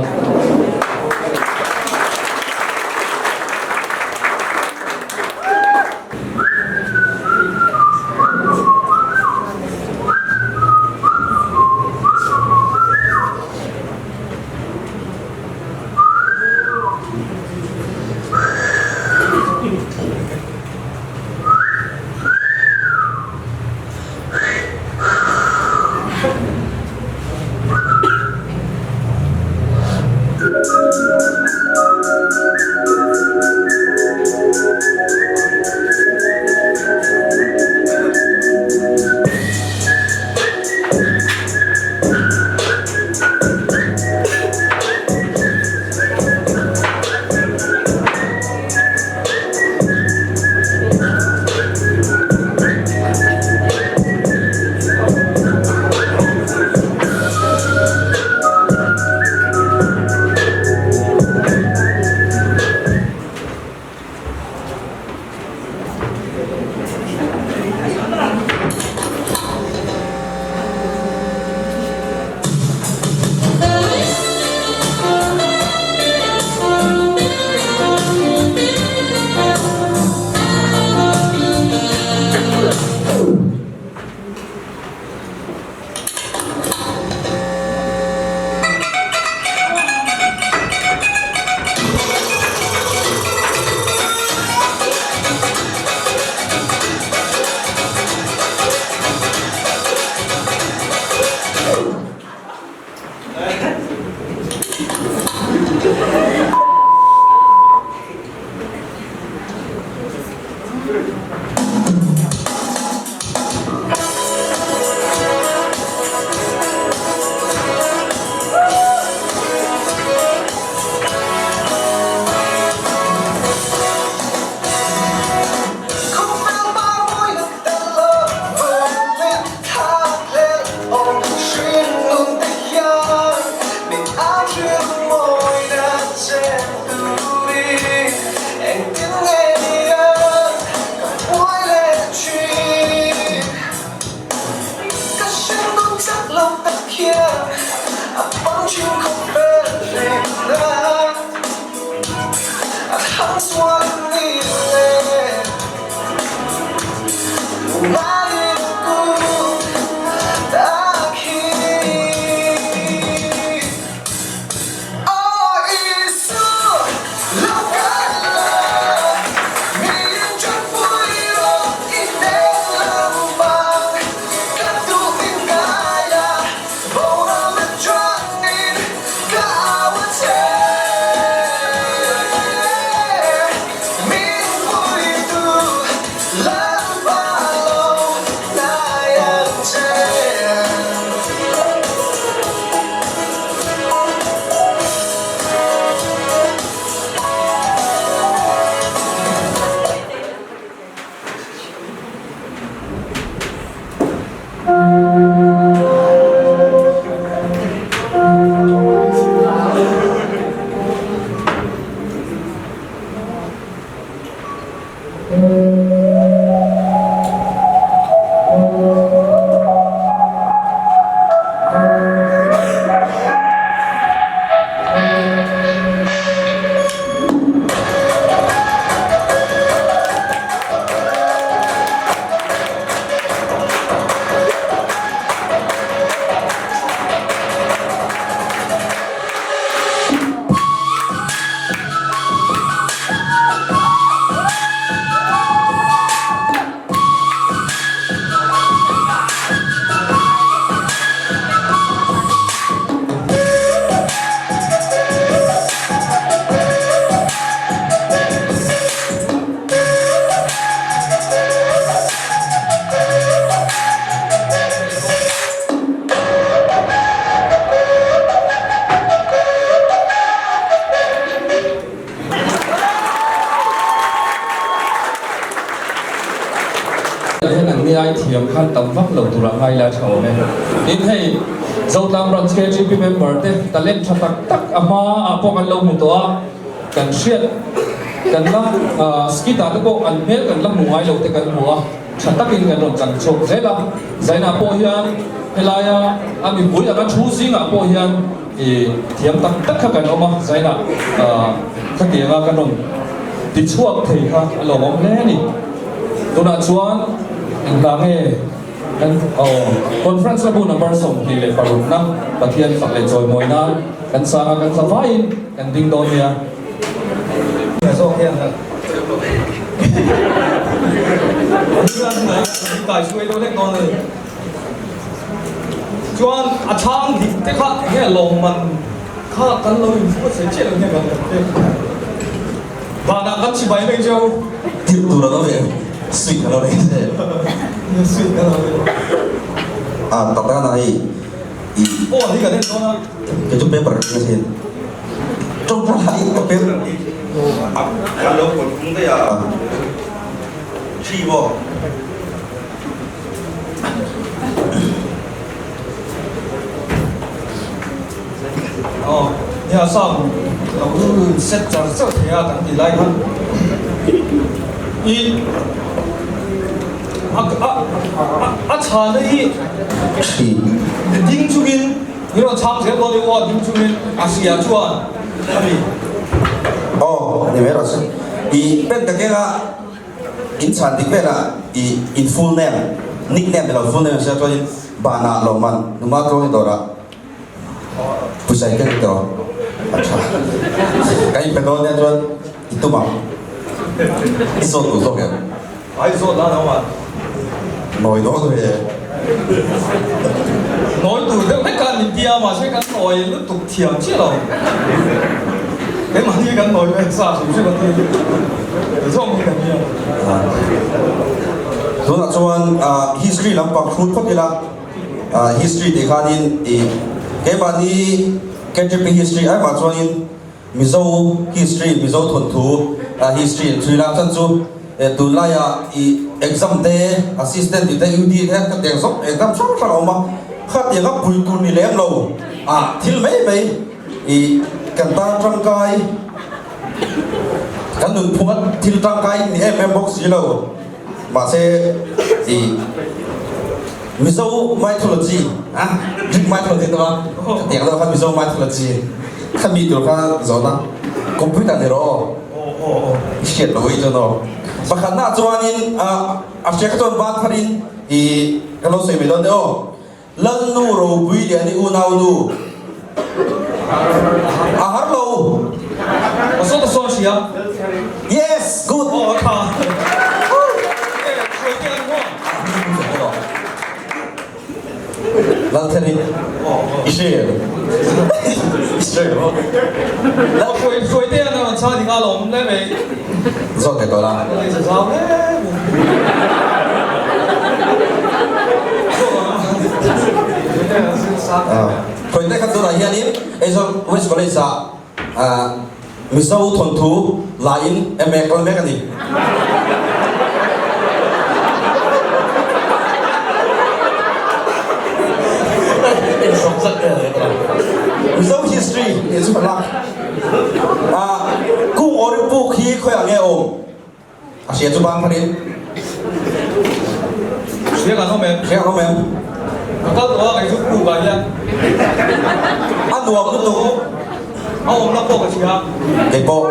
A: Nangni ai thiam khan tam vak lo tura ngai la tha awm e. Tin hei Zotlang Branch KGP member te talent tha tak tak a hma ah pawh kan lo hmu tawh a, kan hriat kan la skit ah te pawh an hmel kan la hmu ngai lo te kan hmu a, tha takin kan rawn chang chhuak zel a. Zainah pawh hian helaia a mipui anga thu zingah pawh hian I thiam tak tak kha kan awm a, Zainah khatianga kan rawn ti chhuak thei kha a lawmawm hle a ni. Tunah chuan engvah nge kan conference na bu number 26 na Pathian fak leh chawimawi nan kan sang a, kan tlavaiin kan ding dawn nia.
E: Zawk hian a kai hruai deuh hlek dawn a ni. Chuan a chhang dik te kha enge lawmman kha kan lo infuat sawi chiah lo hian kan kan pek vanah kan chibai mai cheu.
M: Tirh tur a lo ve sweet a lo ve che.
E: Nia sweet a lo ve.
M: A tak tak a hei i.
E: Phone hi kan en dawn a.
M: Kei chu paper ka keng a sin. Tawngtai lai ka paper. Kan lo kawn phung daih a. Thi maw.
E: Aw, nia sam lo set char char thei a kan tih lai khan i a a a chhana hi ding chungin i rawn chhang zel dawn i aw ding chungin a hria chuan a mi.
M: Aw, ni mai rawh se. I pen ka keng a. In chhan dik velah i in full name, nick name ni lo full name sia chuanin banah lawmman numa tlawng i dawrah pawisa i keng tawh a tha. Kan inpe dawn nia chuan i tum ang. I zawt duh zawk em?
E: Ai zawt la no a.
M: Nawi dawn ve.
E: Nawi tur deuh vek khan min tia mahse kan nawi lutuk thiam chiah lo. Keimahni kan nawi ve sa hrim hrim a ti zawng hi kan nia.
M: Tunah chuan history lampang hrut phawt ila, history tih khanin i keimahni KTP history ai mah chuanin Mizo history, Mizo thawnthu history an chhui lak chan chu tunlaia i exam te, assistant tih te, UD te ka tiang zawk exam hrang hrang a awm a, khatianga pui tur ni lem lo ah thil mai mai i kan tan tangkai, kan nunphunga thil tangkai ni em em bawk si lo. Mahse i Mizo mythology a Greek mythology te va khatiang deuh kha Mizo mythology khami tur kha zawhna computer ni rawh aw i hriat loh hi chuan aw pakhatna chuanin a hria kha chuan van tharin i ka lo sawi mai dawn nia aw Lalnu ropui lian i unau nu a har lo.
E: A sawn a sawn hria.
M: Yes good.
E: Aw a tha. Hruai te an haw.
M: Laltheri i hria em? I hria em?
E: Lal hruai hruai te an rawn chhang ding a lawm hle mai.
M: Zawt ve tawh la.
E: Zau hle mai.
M: Hruai te kha tunah hianin Aizawl West College ah Mizo thawnthu laiin MA kal mek a ni. Mizo history tih chu ka lak. Kung Ori puk hi khawiah nge awm? A hria chu bang pharin.
E: Hria kan awm em?
M: Hria kan awm em?
E: Ka kal tawh a kei chu puk ah hian.
M: A nuam lutuk.
E: A awmna pawh ka hria.
M: Kei pawh.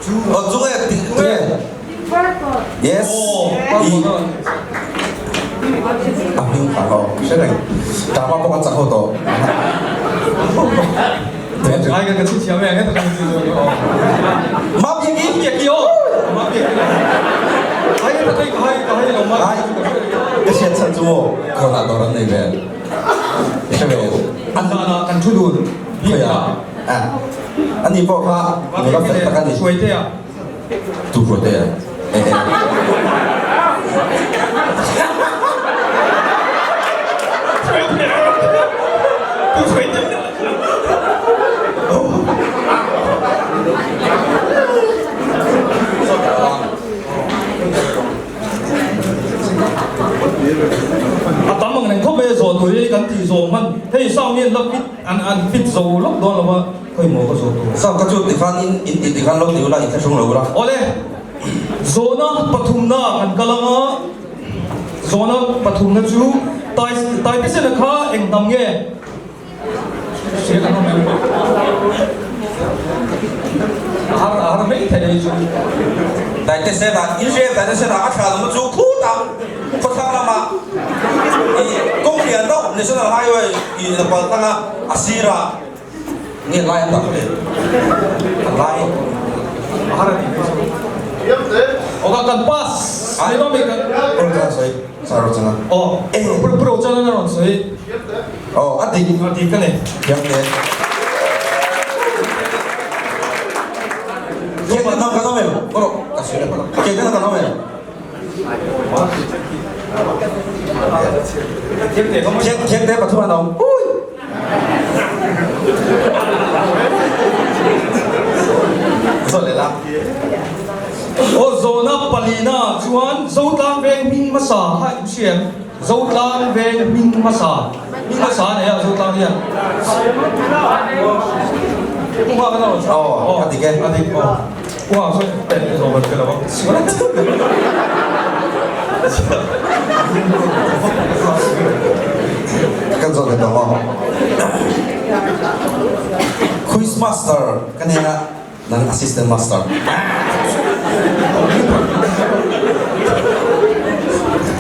M: Chu. Aw chu nge ti chu nge? Yes. I. A hming kha aw hre reng. Drama pawh kan chak ho tawh.
E: Ai ka chhi thiam e heta kan ti zo ni aw.
M: Ma biak i
E: biak i aw. Ma biak i. Ai ka kai ka hai ka hai lo ma.
M: Ai ka hriat chhan chu maw khawnah dawr an nei ve. Hre ve.
E: An dana kan thu dun.
M: Khoia. A. Ani pawh kha nula fel tak a ni.
E: Hruai te a.
M: Tu hruai te a. E e.
E: Tu hruai te. mi an la fit an an fit zo lawk dawn lo a khawi maw ka zawh tur.
M: Sir ka chu tikhan in in tih tikhan lo ti ula in thlahrung lo ula.
E: Awle zawhna pathumna kan kal anga zawhna pathumna chu tai taitesena kha eng hnam nge?
M: Taite Sena, Israel Taite Sena a thla lam chu khutah khawthlang lamah i kawng lian deuh National Highway i la pal tlang a, a sirah nge lai an dah le? A lai
E: Oka kan pass
M: Rawng chana sawi, sir rawng chana.
E: Aw, rawng chana na rawn sawi.
M: Aw, a dik.
E: A dik a ni.
M: Thiam hle. Thiam te nang kan awm em? Aw rawh, ka sawi leh palh. Thiam te nang kan awm em? Thiam thiam te pathum an awm. Ui! Zawh leh la.
E: Aw, zawhna palina chuan Zotlang veng hming hmasa kha in hria em? Zotlang veng hming hmasa hming hmasa a nei a Zotlang hian Pu Nghak a rawn chhang
M: Aw a dik e
E: a dik aw Pu Nghak sawi pen i zawh vel lo a sual
M: Kan zawh leh tawh aw Quiz master ka nia. Nang assistant master.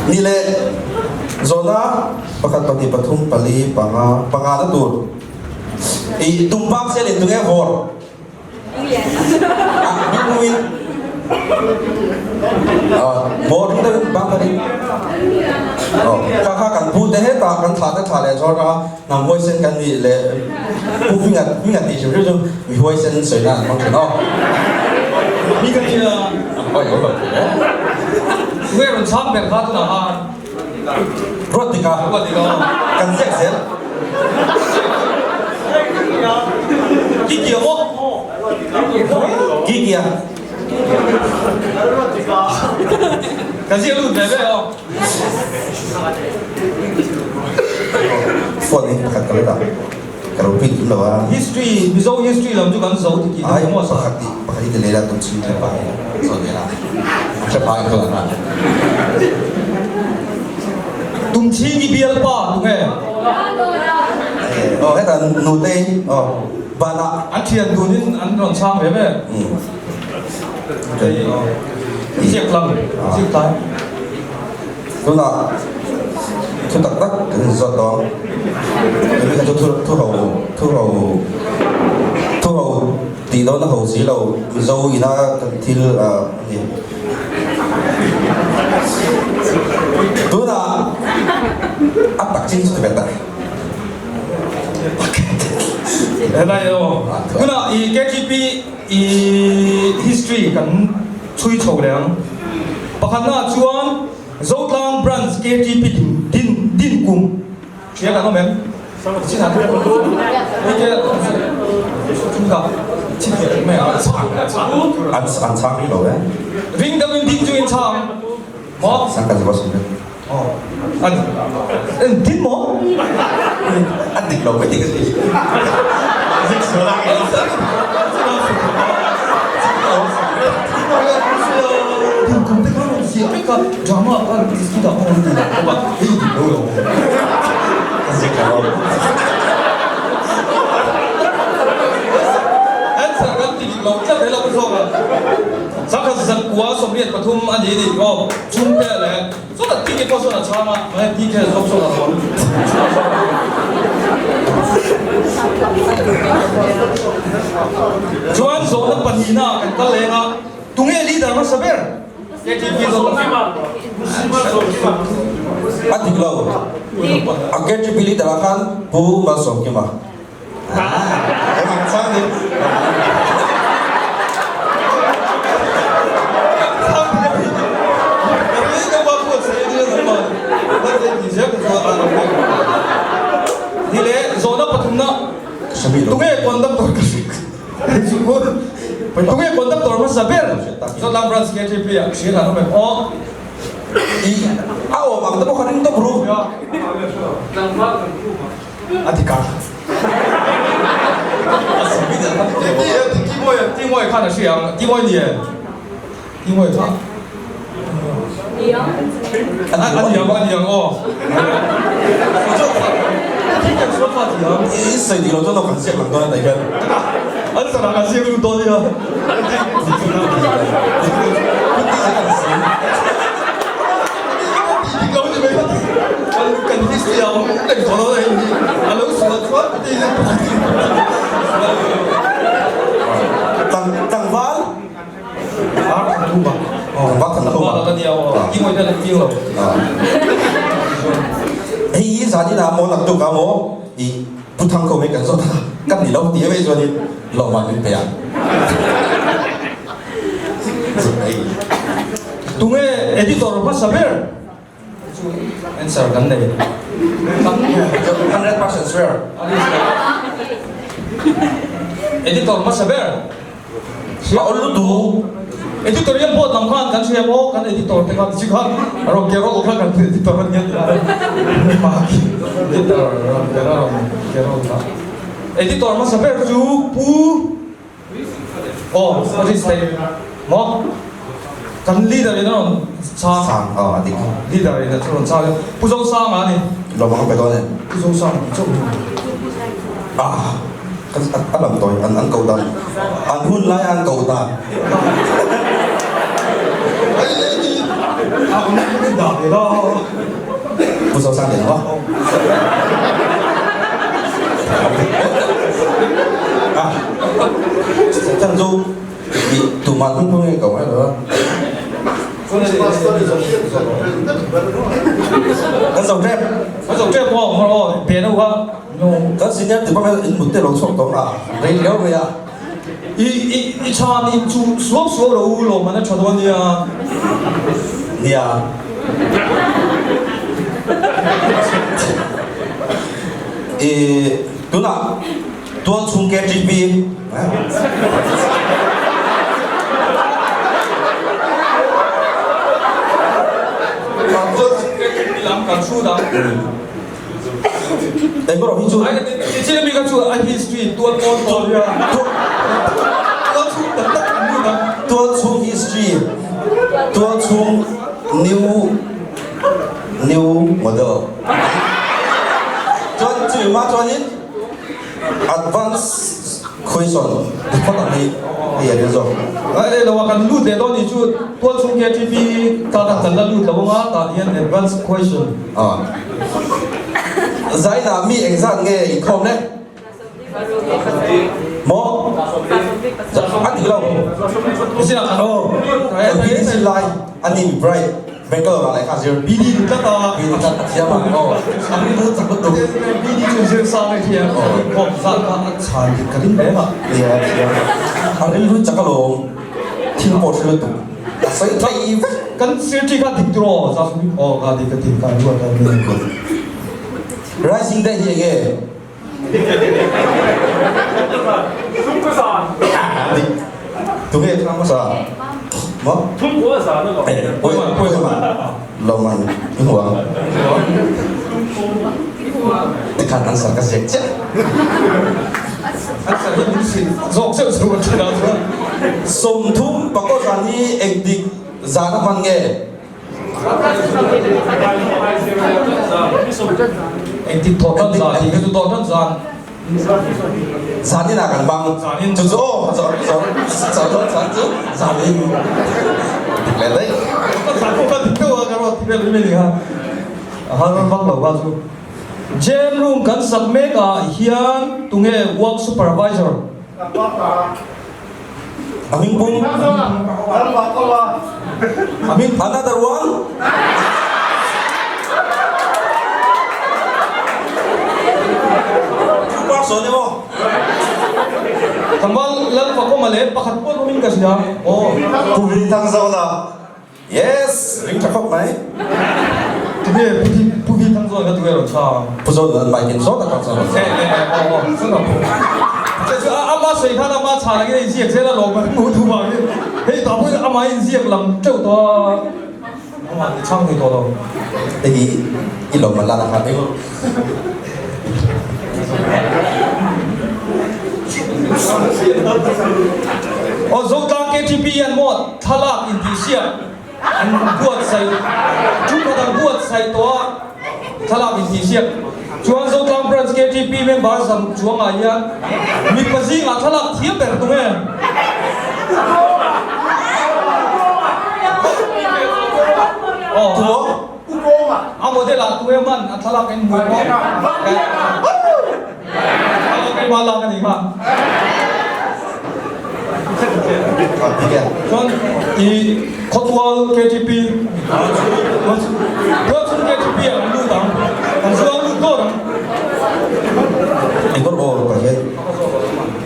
M: Ni le zawhna pakhat pahnih pathum pali panga panga na tur i tumpang sel in tunge vawr ah bik in vawr hi deuhin bang khatin oh kha kha kan pu te hetah kan thlah te thlah leh chuan a Hnam huaisen kan nih leh Pu Hmingat Hmingat tih hrim hrim chu mi huaisen sawina an hmang thin aw.
E: Mi ka nia.
M: Awi lo lo thei e.
E: Tunge rawn chhang ber kha tunah khan.
M: Ruat dik a.
E: Ruat dik a.
M: Kan ziak zel.
E: Kikia maw?
M: Kikia.
E: Ka ziak lut ve ve aw.
M: Phone hi pakhat ka let a, ka lo print kim lo a.
E: History, Mizo history lam chu kan zo ti tih
M: Ai,
E: maw sa?
M: pakhat i, pakhat i ti leh la tum chhung hre pa hi zawn leh la. Hre pa in ka la na.
E: Tum chhing i bial pa tu nge?
M: Aw heta nutei aw banah.
E: An thian dunin an rawn chhang ve ve. Ziak lang, ziak tlai.
M: Tunah thu tak tak kan inzawt dawn. Tumi kha chu thu thu ho thu ho thu ho tih dawn a ho si lo Mizo ina kan thil a ni. Tunah a tak chin chu ti ve ta.
E: Helai aw. Tunah i KTP I history kan chhui chho leh ang. Pakhatnaah chuan Zotlang Branch KTP din din din kum hria kan awm em?
M: An an chhang rih lo e.
E: Ring deuhin ding chu in chhang maw?
M: Sang kan zua sin reng.
E: An din maw?
M: An dik lo mai tih ka ti.
E: Answer kan ti dik lo tlat he lo ka zawk a. Zakhat zankua 83 a ni ni aw. Chhungte leh Chuan tih pawh chuan a chhang a, mahse tih kher zawk chuan a rawn chhuak zawk a. Chuan zawhna pahnihna kan kal leng a, tunge leader hmasa ber? KTP zawk
M: A dik lo. A KTP leader ah khan Pu Malsawmkima.
E: Tunge conductor tunge conductor hmasa ber Zotlang Branch KTP ah hriat an awm em aw.
M: I a awm ang te pawh kha ring tawp ru.
E: A dik a. Ti Ti khan a hria ang. Ti Mawi ni e. Ti Mawi kha. A ni ang, a ni ang aw.
M: I sawi dik lo chuan aw kan ziak lang dawn a tih hian.
E: An sarah kan ziak lut dawn nia.
M: Tlangval Tlangval Thankhuma Hei hi zan inah maw naktuk ah maw i Pu Thangkhum hi kan zawt a kan ni lo ti em chuanin lawmman min pe ang.
E: Tunge editor hmasa ber? Chu answer kan nei.
M: 100% sure.
E: Editor hmasa ber.
M: A awl lutuk.
E: Editor hian pawh tam khan kan hria maw kan editor te khan chi khan a rawn ke rawh kha kan editor an nia editor rawn ke rawh ke rawh kha. Editor hmasa ber chu Pu Aw Patrice te maw kan leader in a rawn chhang.
M: Chhang aw a dik.
E: Leader in a rawn chhang Pu Zosanga a ni.
M: Lawm ang pe dawn e.
E: Pu Zosanga tih chauh hi.
M: Ah ka a lam tawi an an ko dan an hun lai an ko dan. Pu Zosanga tih lo. Ah chan chu i tumah hming pawh nge ko ngai lo a. Kan zo tep.
E: Kan zo tep aw hmar aw pe no kha.
M: Kan senior ti bak in mut te lo chhuak tawh a rei riau mai a.
E: I i i chan in chu suau suau lo u lawm an a tha dawn nia.
M: Nia. I tunah tual chhung KTP.
E: Tual chhung KTP lam kan hrut ang.
M: Engpawh hi chu.
E: Nichin ami kha chu a history tual pawn tawh nia. Tual chhung tak tak an lut ang.
M: Tual chhung history, tual chhung new new model. Chuan chumi hma chuanin advance question ti phawt ang hi hei a nia zawk.
E: Ai lo a kan lut leh dawn nih chu tual chhung KTP ta kan la lut lo anga tah hian advance question.
M: A. Zaina mi engzat nge inkhawm le? Maw? A dik lo. Aw, kan BD lai a ni mi bright Bangalore ah lehkha a zir.
E: BD ni tlat a.
M: BD tlat a thiam a. Aw, a rilru chak lutuk.
E: BD chu zir sang a thiam. Inkhawm zat kha a chhan dik ka ring hle ma.
M: Nia, a thiam. A rilru chak alawm. Thil pawh hre lutuk. A sawi thei vek.
E: Kan sir thi kha dik tiraw za sum aw ka dik ka ti ka ruat a ni.
M: Rising day hi enge? Dik. Tunge thlang hmasa? Maw? Pawi pawi Lawman i hmu ang. Tikhan answer ka ziak chiah.
E: Answer hi min hrilh zawk zeuh zeuh a thin ah chuan.
M: 30 pakaw zan hi engtik zan a hman nge?
E: Engtik thawh tan zan tih kha chu thawh tan zan.
M: Zan inah kan hmang. Chu chu aw zawr zawr zawr dawn zan chu zan in dik leh daih.
E: Zan pawh kha dik deuh a ka ruat vel mai ni kha. A har vak lo kha chu. Jam room kan sak mek ah hian tunge work supervisor?
M: A hming pum. A hming another one. Two person emaw.
E: Tlangval Lalfakawma leh pakhat pawh hming ka hria. Aw.
M: Pu Rinthangzawna. Yes! Ring tha khawp mai.
E: Tunge Pu Pu Thang zawn kha tunge rawn chhang?
M: Pu Zawn an mic in saw tak tak chuan rawn chhang.
E: Eh eh aw aw chuan rawn phu. Che chu ama sawi khan ama chhan angin a inziak zel a lawm an hmuh duh vangin hei tah pawhin ama inziak lam teuh tawh a ama ni chhang thei tawh lo.
M: Hei hi i lawm an la na kha eng.
E: Aw Zotlang KTP hian maw thlalak intihsiak an buatsaih thu khat an buatsaih tawh a, thlalak intihsiak chuan Zotlang Branch KTP member zam chuangah hian mipa zingah thlalak thiam ber tunge? Aw. A model ah tu em an a thlalak in hmuh pawh keimah lak a nih kha. Chuan i khawtual KTP Tualchhung KTP ah an lut ang an zuang lut dawt ang.
M: Engkawr aw pa hian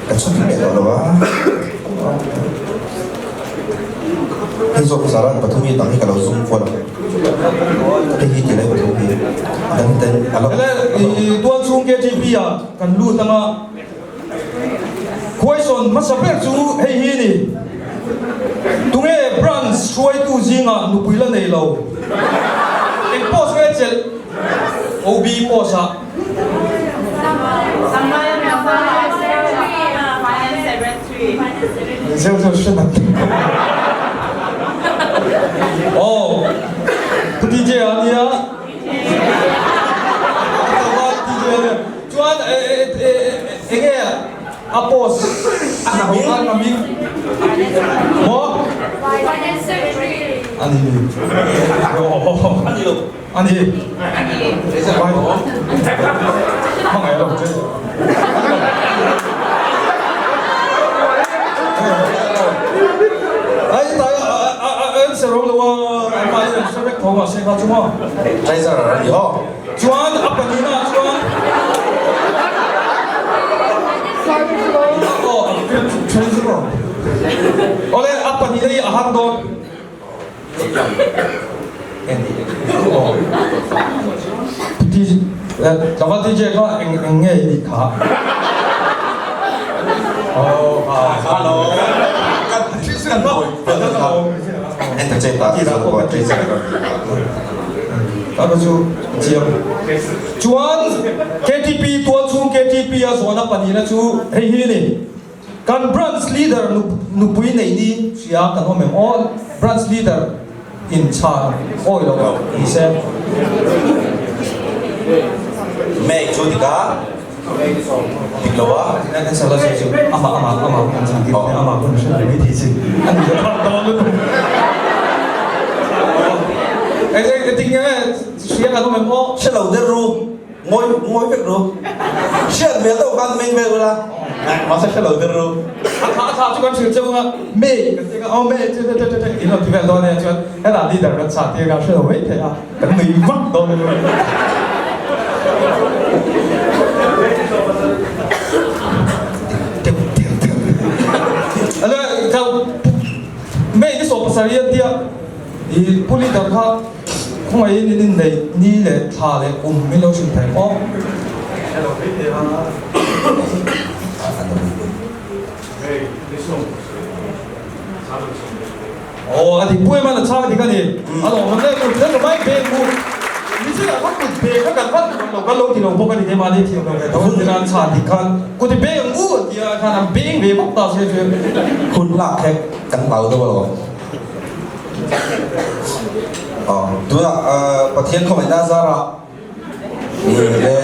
M: ka chhun leh tawh lo a. Hei zawk Zaran pathum hi dang hi ka lo zoom kual ang. Hei hi ti lai pathum hi dang ten a lo.
E: Ele i tual chhung KTP ah kan lut anga question hmasa ber chu hei hi ni. Tunge branch hruaitu zingah nupui la nei lo? Eng post nge chelh? OB post ah. Zeu zeu hre nat Oh Pu DJ a nia DJ a nia Chuan enge a post a hming a hming Maw Ani Ani lo Ani Hmangaih lo che. Ai tai an se ro lo a an mahni an hre vek tho mahse kha chu maw.
M: Treasurer a ni aw.
E: Chuan a pahnihna ah chuan aw treasurer awle a pahnihna hi a har dawn. Tlangval DJ kha eng eng nge i nih kha?
M: Hello.
E: Chuan KTP tualchhung KTP a zawhna pahnihna chu hei hi a ni. Kan branch leader nupui neih ni hria kan awm em aw? Branch leader in chhan awi lo ni se.
M: Meg chu dik a, dik lo a.
E: Kan sala chu chu amah amah amah kan chhan tir nia amah hun hre mai thei chi a ni lo dawn lutuk. Eng eng ting nge hria kan awm em aw?
M: Hre lo der ru. Ngawi ngawi vek ru. Hriat hmel deuh khan meng vel ula. Mahse hre lo der ru.
E: A thla a thla chu kan hrilh cheu anga me kan ti anga aw me che che che che in rawn ti vel dawn ania chuan hetah leader kan chah tir kha hre lo mai thei a kan nui vak dawn ania. Ala ka me ni sawm pasarih an tia i pu leader kha Khawngaihin in inneih ni leh thla leh kum min lo hrilh thei maw? Aw a dik pui man a chhang dik a ni. A lawm awm em kut mai beng u. Michina kha kut beng kha kan vat lo kan lo ti lo bawk a ni keimahni thiam lo ve tho hun tina an chhan dik khan kut i beng ang u a tia khan an beng ve bawk ta se chu.
M: Hun lak khe kan hlau deuh alawm. Tunah Pathian khawngaihna zarah le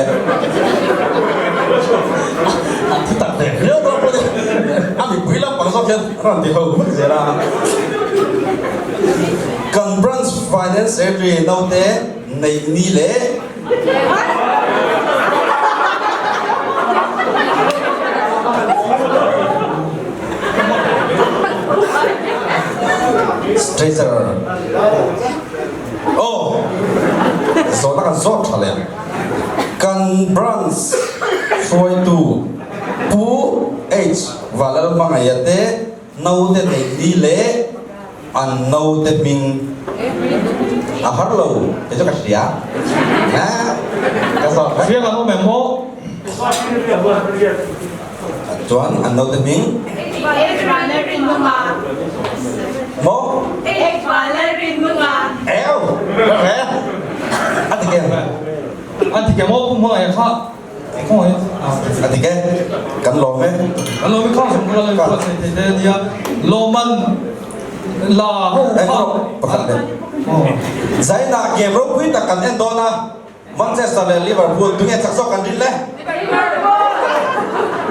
M: an thi tak ve viau dawn pawh ni a mipui lampang zawk hian rawn ti ho vek zel a. Kan branch finance secretary naute neih ni leh Treasurer Aw zawhna kan zawt tha leh kan branch hruaitu Pu H Valalmangaia te Naute neih ni leh an naute hming a har lo kei chu ka hria a ka zawt vek.
E: Hria kan awm em maw?
M: Chuan an naute hming? Maw? Eo! A ti kem.
E: A ti kem aw pu hmangaih kha.
M: A dik e, kan lawm e.
E: Kan lawm e, khang sawm kha la buatsaih thei te a nia, lawmman la ho kha.
M: Pakhat leh. Zaina game ropui tak kan en dawn a, Manchester leh Liverpool tunge chak zawk kan rin le?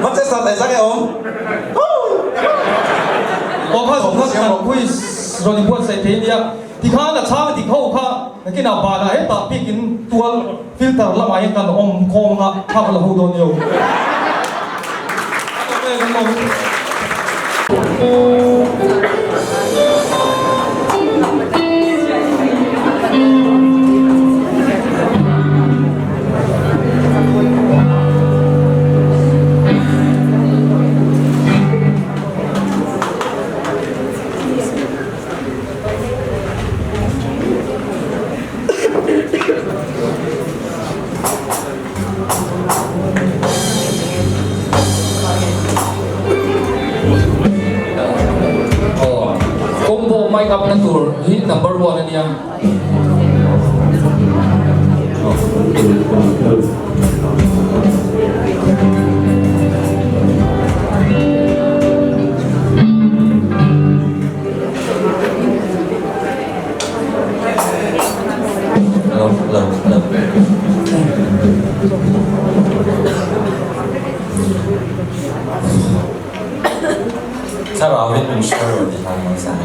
M: Manchester leh zang e awm.
E: Aw kha zawng kha kan quiz rawn inbuatsaih thei nia. Tikhan a chhang dik ho kha nakinah banah hetah bikin tual filter lamah hian kan awm khawm anga thlak la ho dawn nia.
A: Combo mic up na tur hi number 1 ania. Hello, hello, hello.
N: Thlarau in min hruai rawh ti hlan mai zan.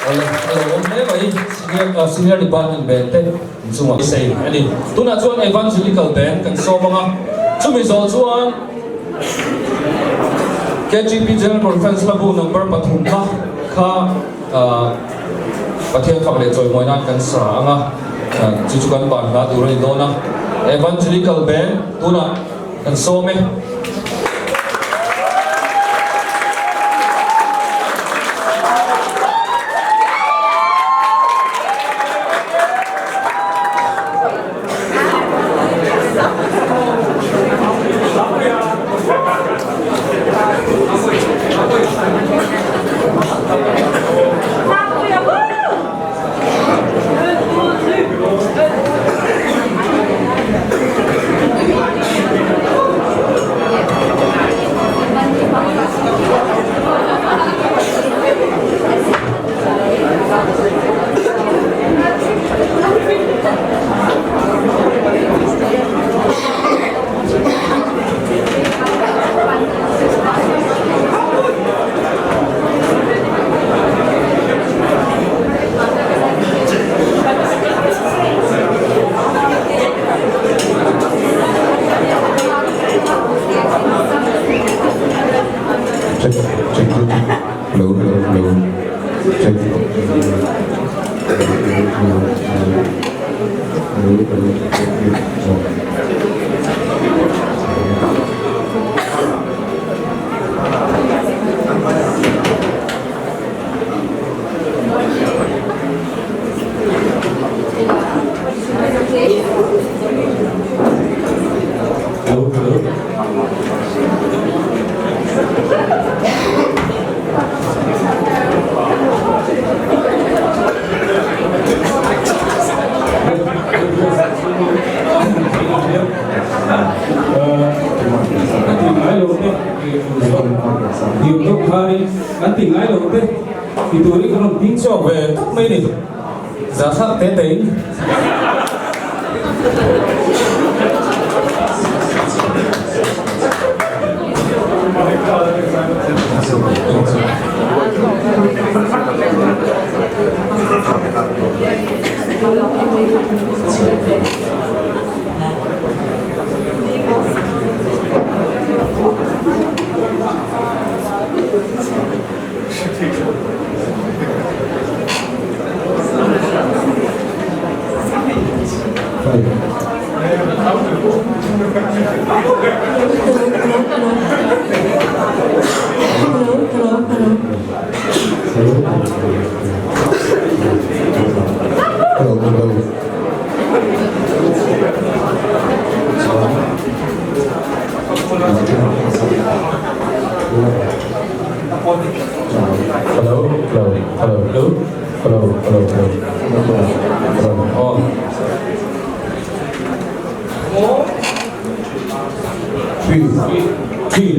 A: Awle, a lo awm hle mai, senior senior department band te inchungah sei a ni. Tunah chuan Evangelical band kan sawm ang a, chumi zawh chuan KGP General Conference hlabu number pathumna kha Pathian fak leh chawimawi nan kan sa ang a, chu chu kan ban hla tur a ni dawn a. Evangelical band tunah kan sawm e.
O: Check, check, check. Hello, hello, hello. Check. Hello, hello, hello. Hello, hello.
A: Kan ti ngai lo te ti turin kan rawn ding chhuak ve tak mai ni zahthlak te te in. Hello, hello, hello, hello, hello, hello, hello, hello, oh. Three, three.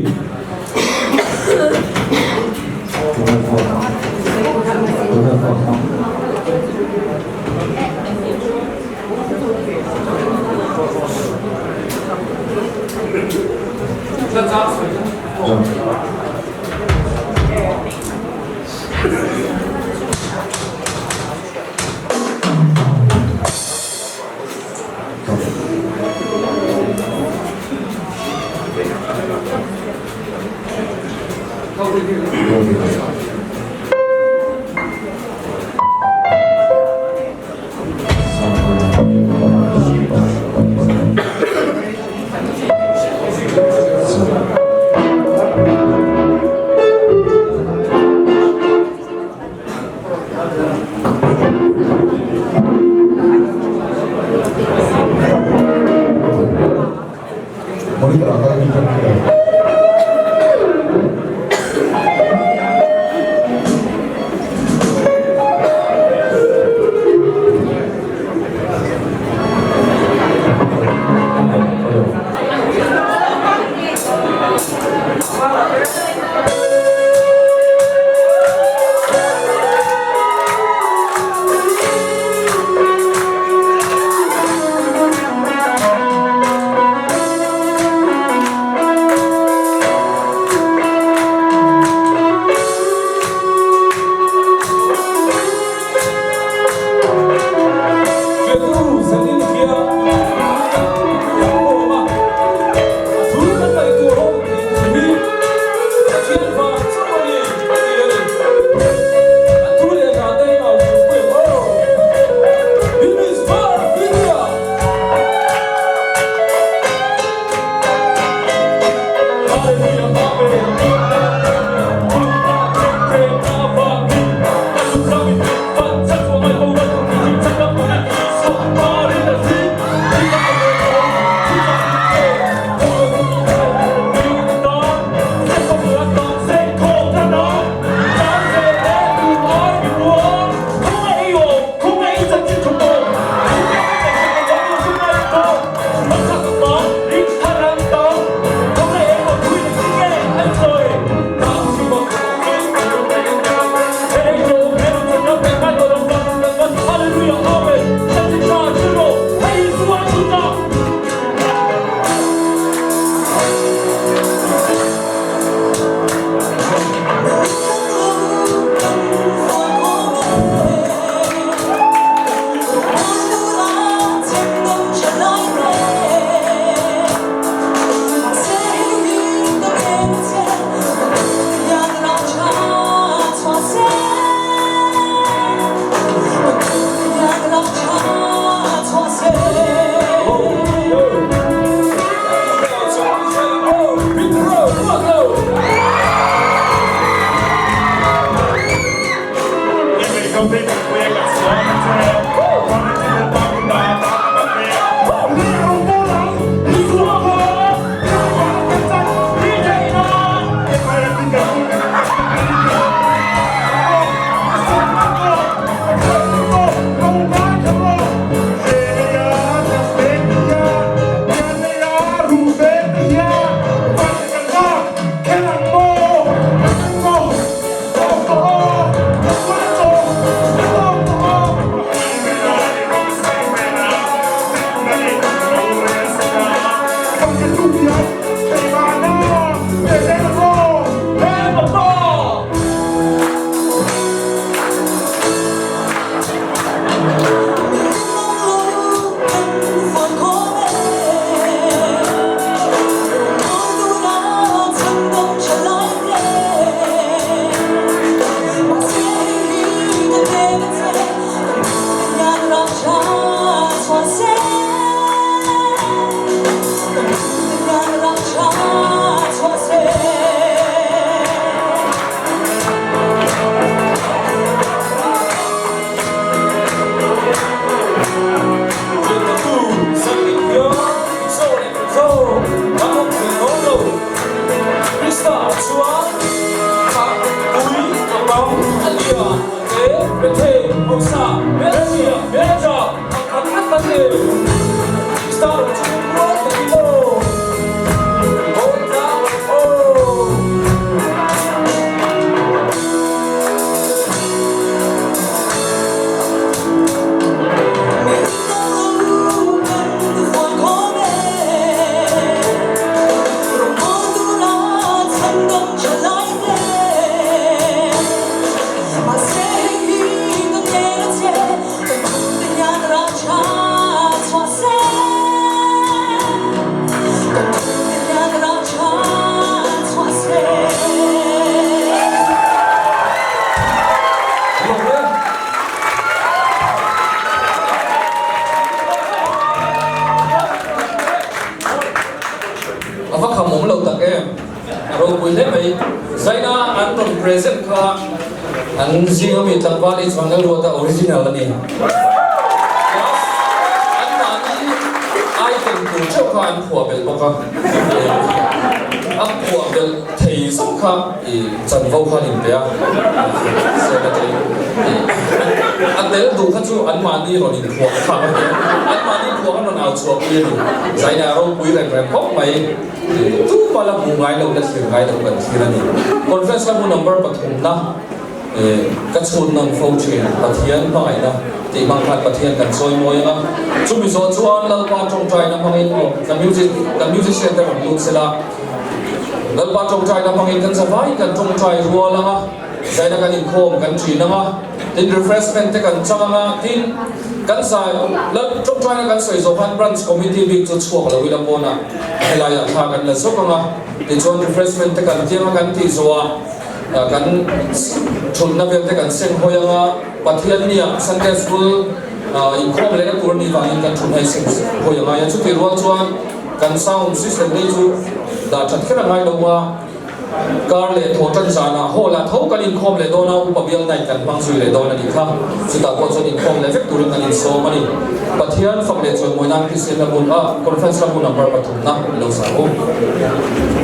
A: Zaina an rawn present kha an zinga mi tlangval hi chuan Lalruata original a ni. Plus an mahni item tur theuh kha an phuah belh bawk a. A phuah belh thei zawng kha i chanvo kha an inpe a. Sena te a tel duh kha chu an mahni rawn inphuah thlak a ni. An mahni phuah an rawn au chhuah pui a ni. Zaina ropui reng reng khawp mai. Tuma la hmuh ngai lo, la thlir ngai lo kan thlir a ni. Conference la hmu number pathumna ka chhun nawn fo thin, Pathian hmangaihna tih hmang khan Pathian kan chawi mawi ang a. Chumi zawh chuan Lalpa tawngtaina hmangin aw kan music kan musician te rawn lut sela, Lalpa tawngtaina hmangin kan zavaiin kan tawngtai rual ang a, zaina kan inkhawm kan thin ang a. Tin refreshment te kan chang anga tin kan zai lal tawngtaina kan sawi zawh khan branch committee bik chu chhuak lo ila pawnah helaiah thla kan la zawk anga tichuan refreshment te kan tiang a kan tih zawhah kan thutna vel te kan seng hawi anga Pathian nia Sunday school inkhawm lehna tur anih vangin kan thutna hi seng hawi angai a chutih rual chuan kan sound system te chu dah that kher angai lo a. Kar leh thaw tan zanah hall ah tho kan inkhawm leh dawn a, Upa Bial Night kan hmang zui leh dawn a nih kha. Chutah pawh chuan inkhawm leh vek turin kan insawm a ni. Pathian fak leh chawimawi nan Kristian la hmun ah Conference la hmun number pathumna i lo sa u.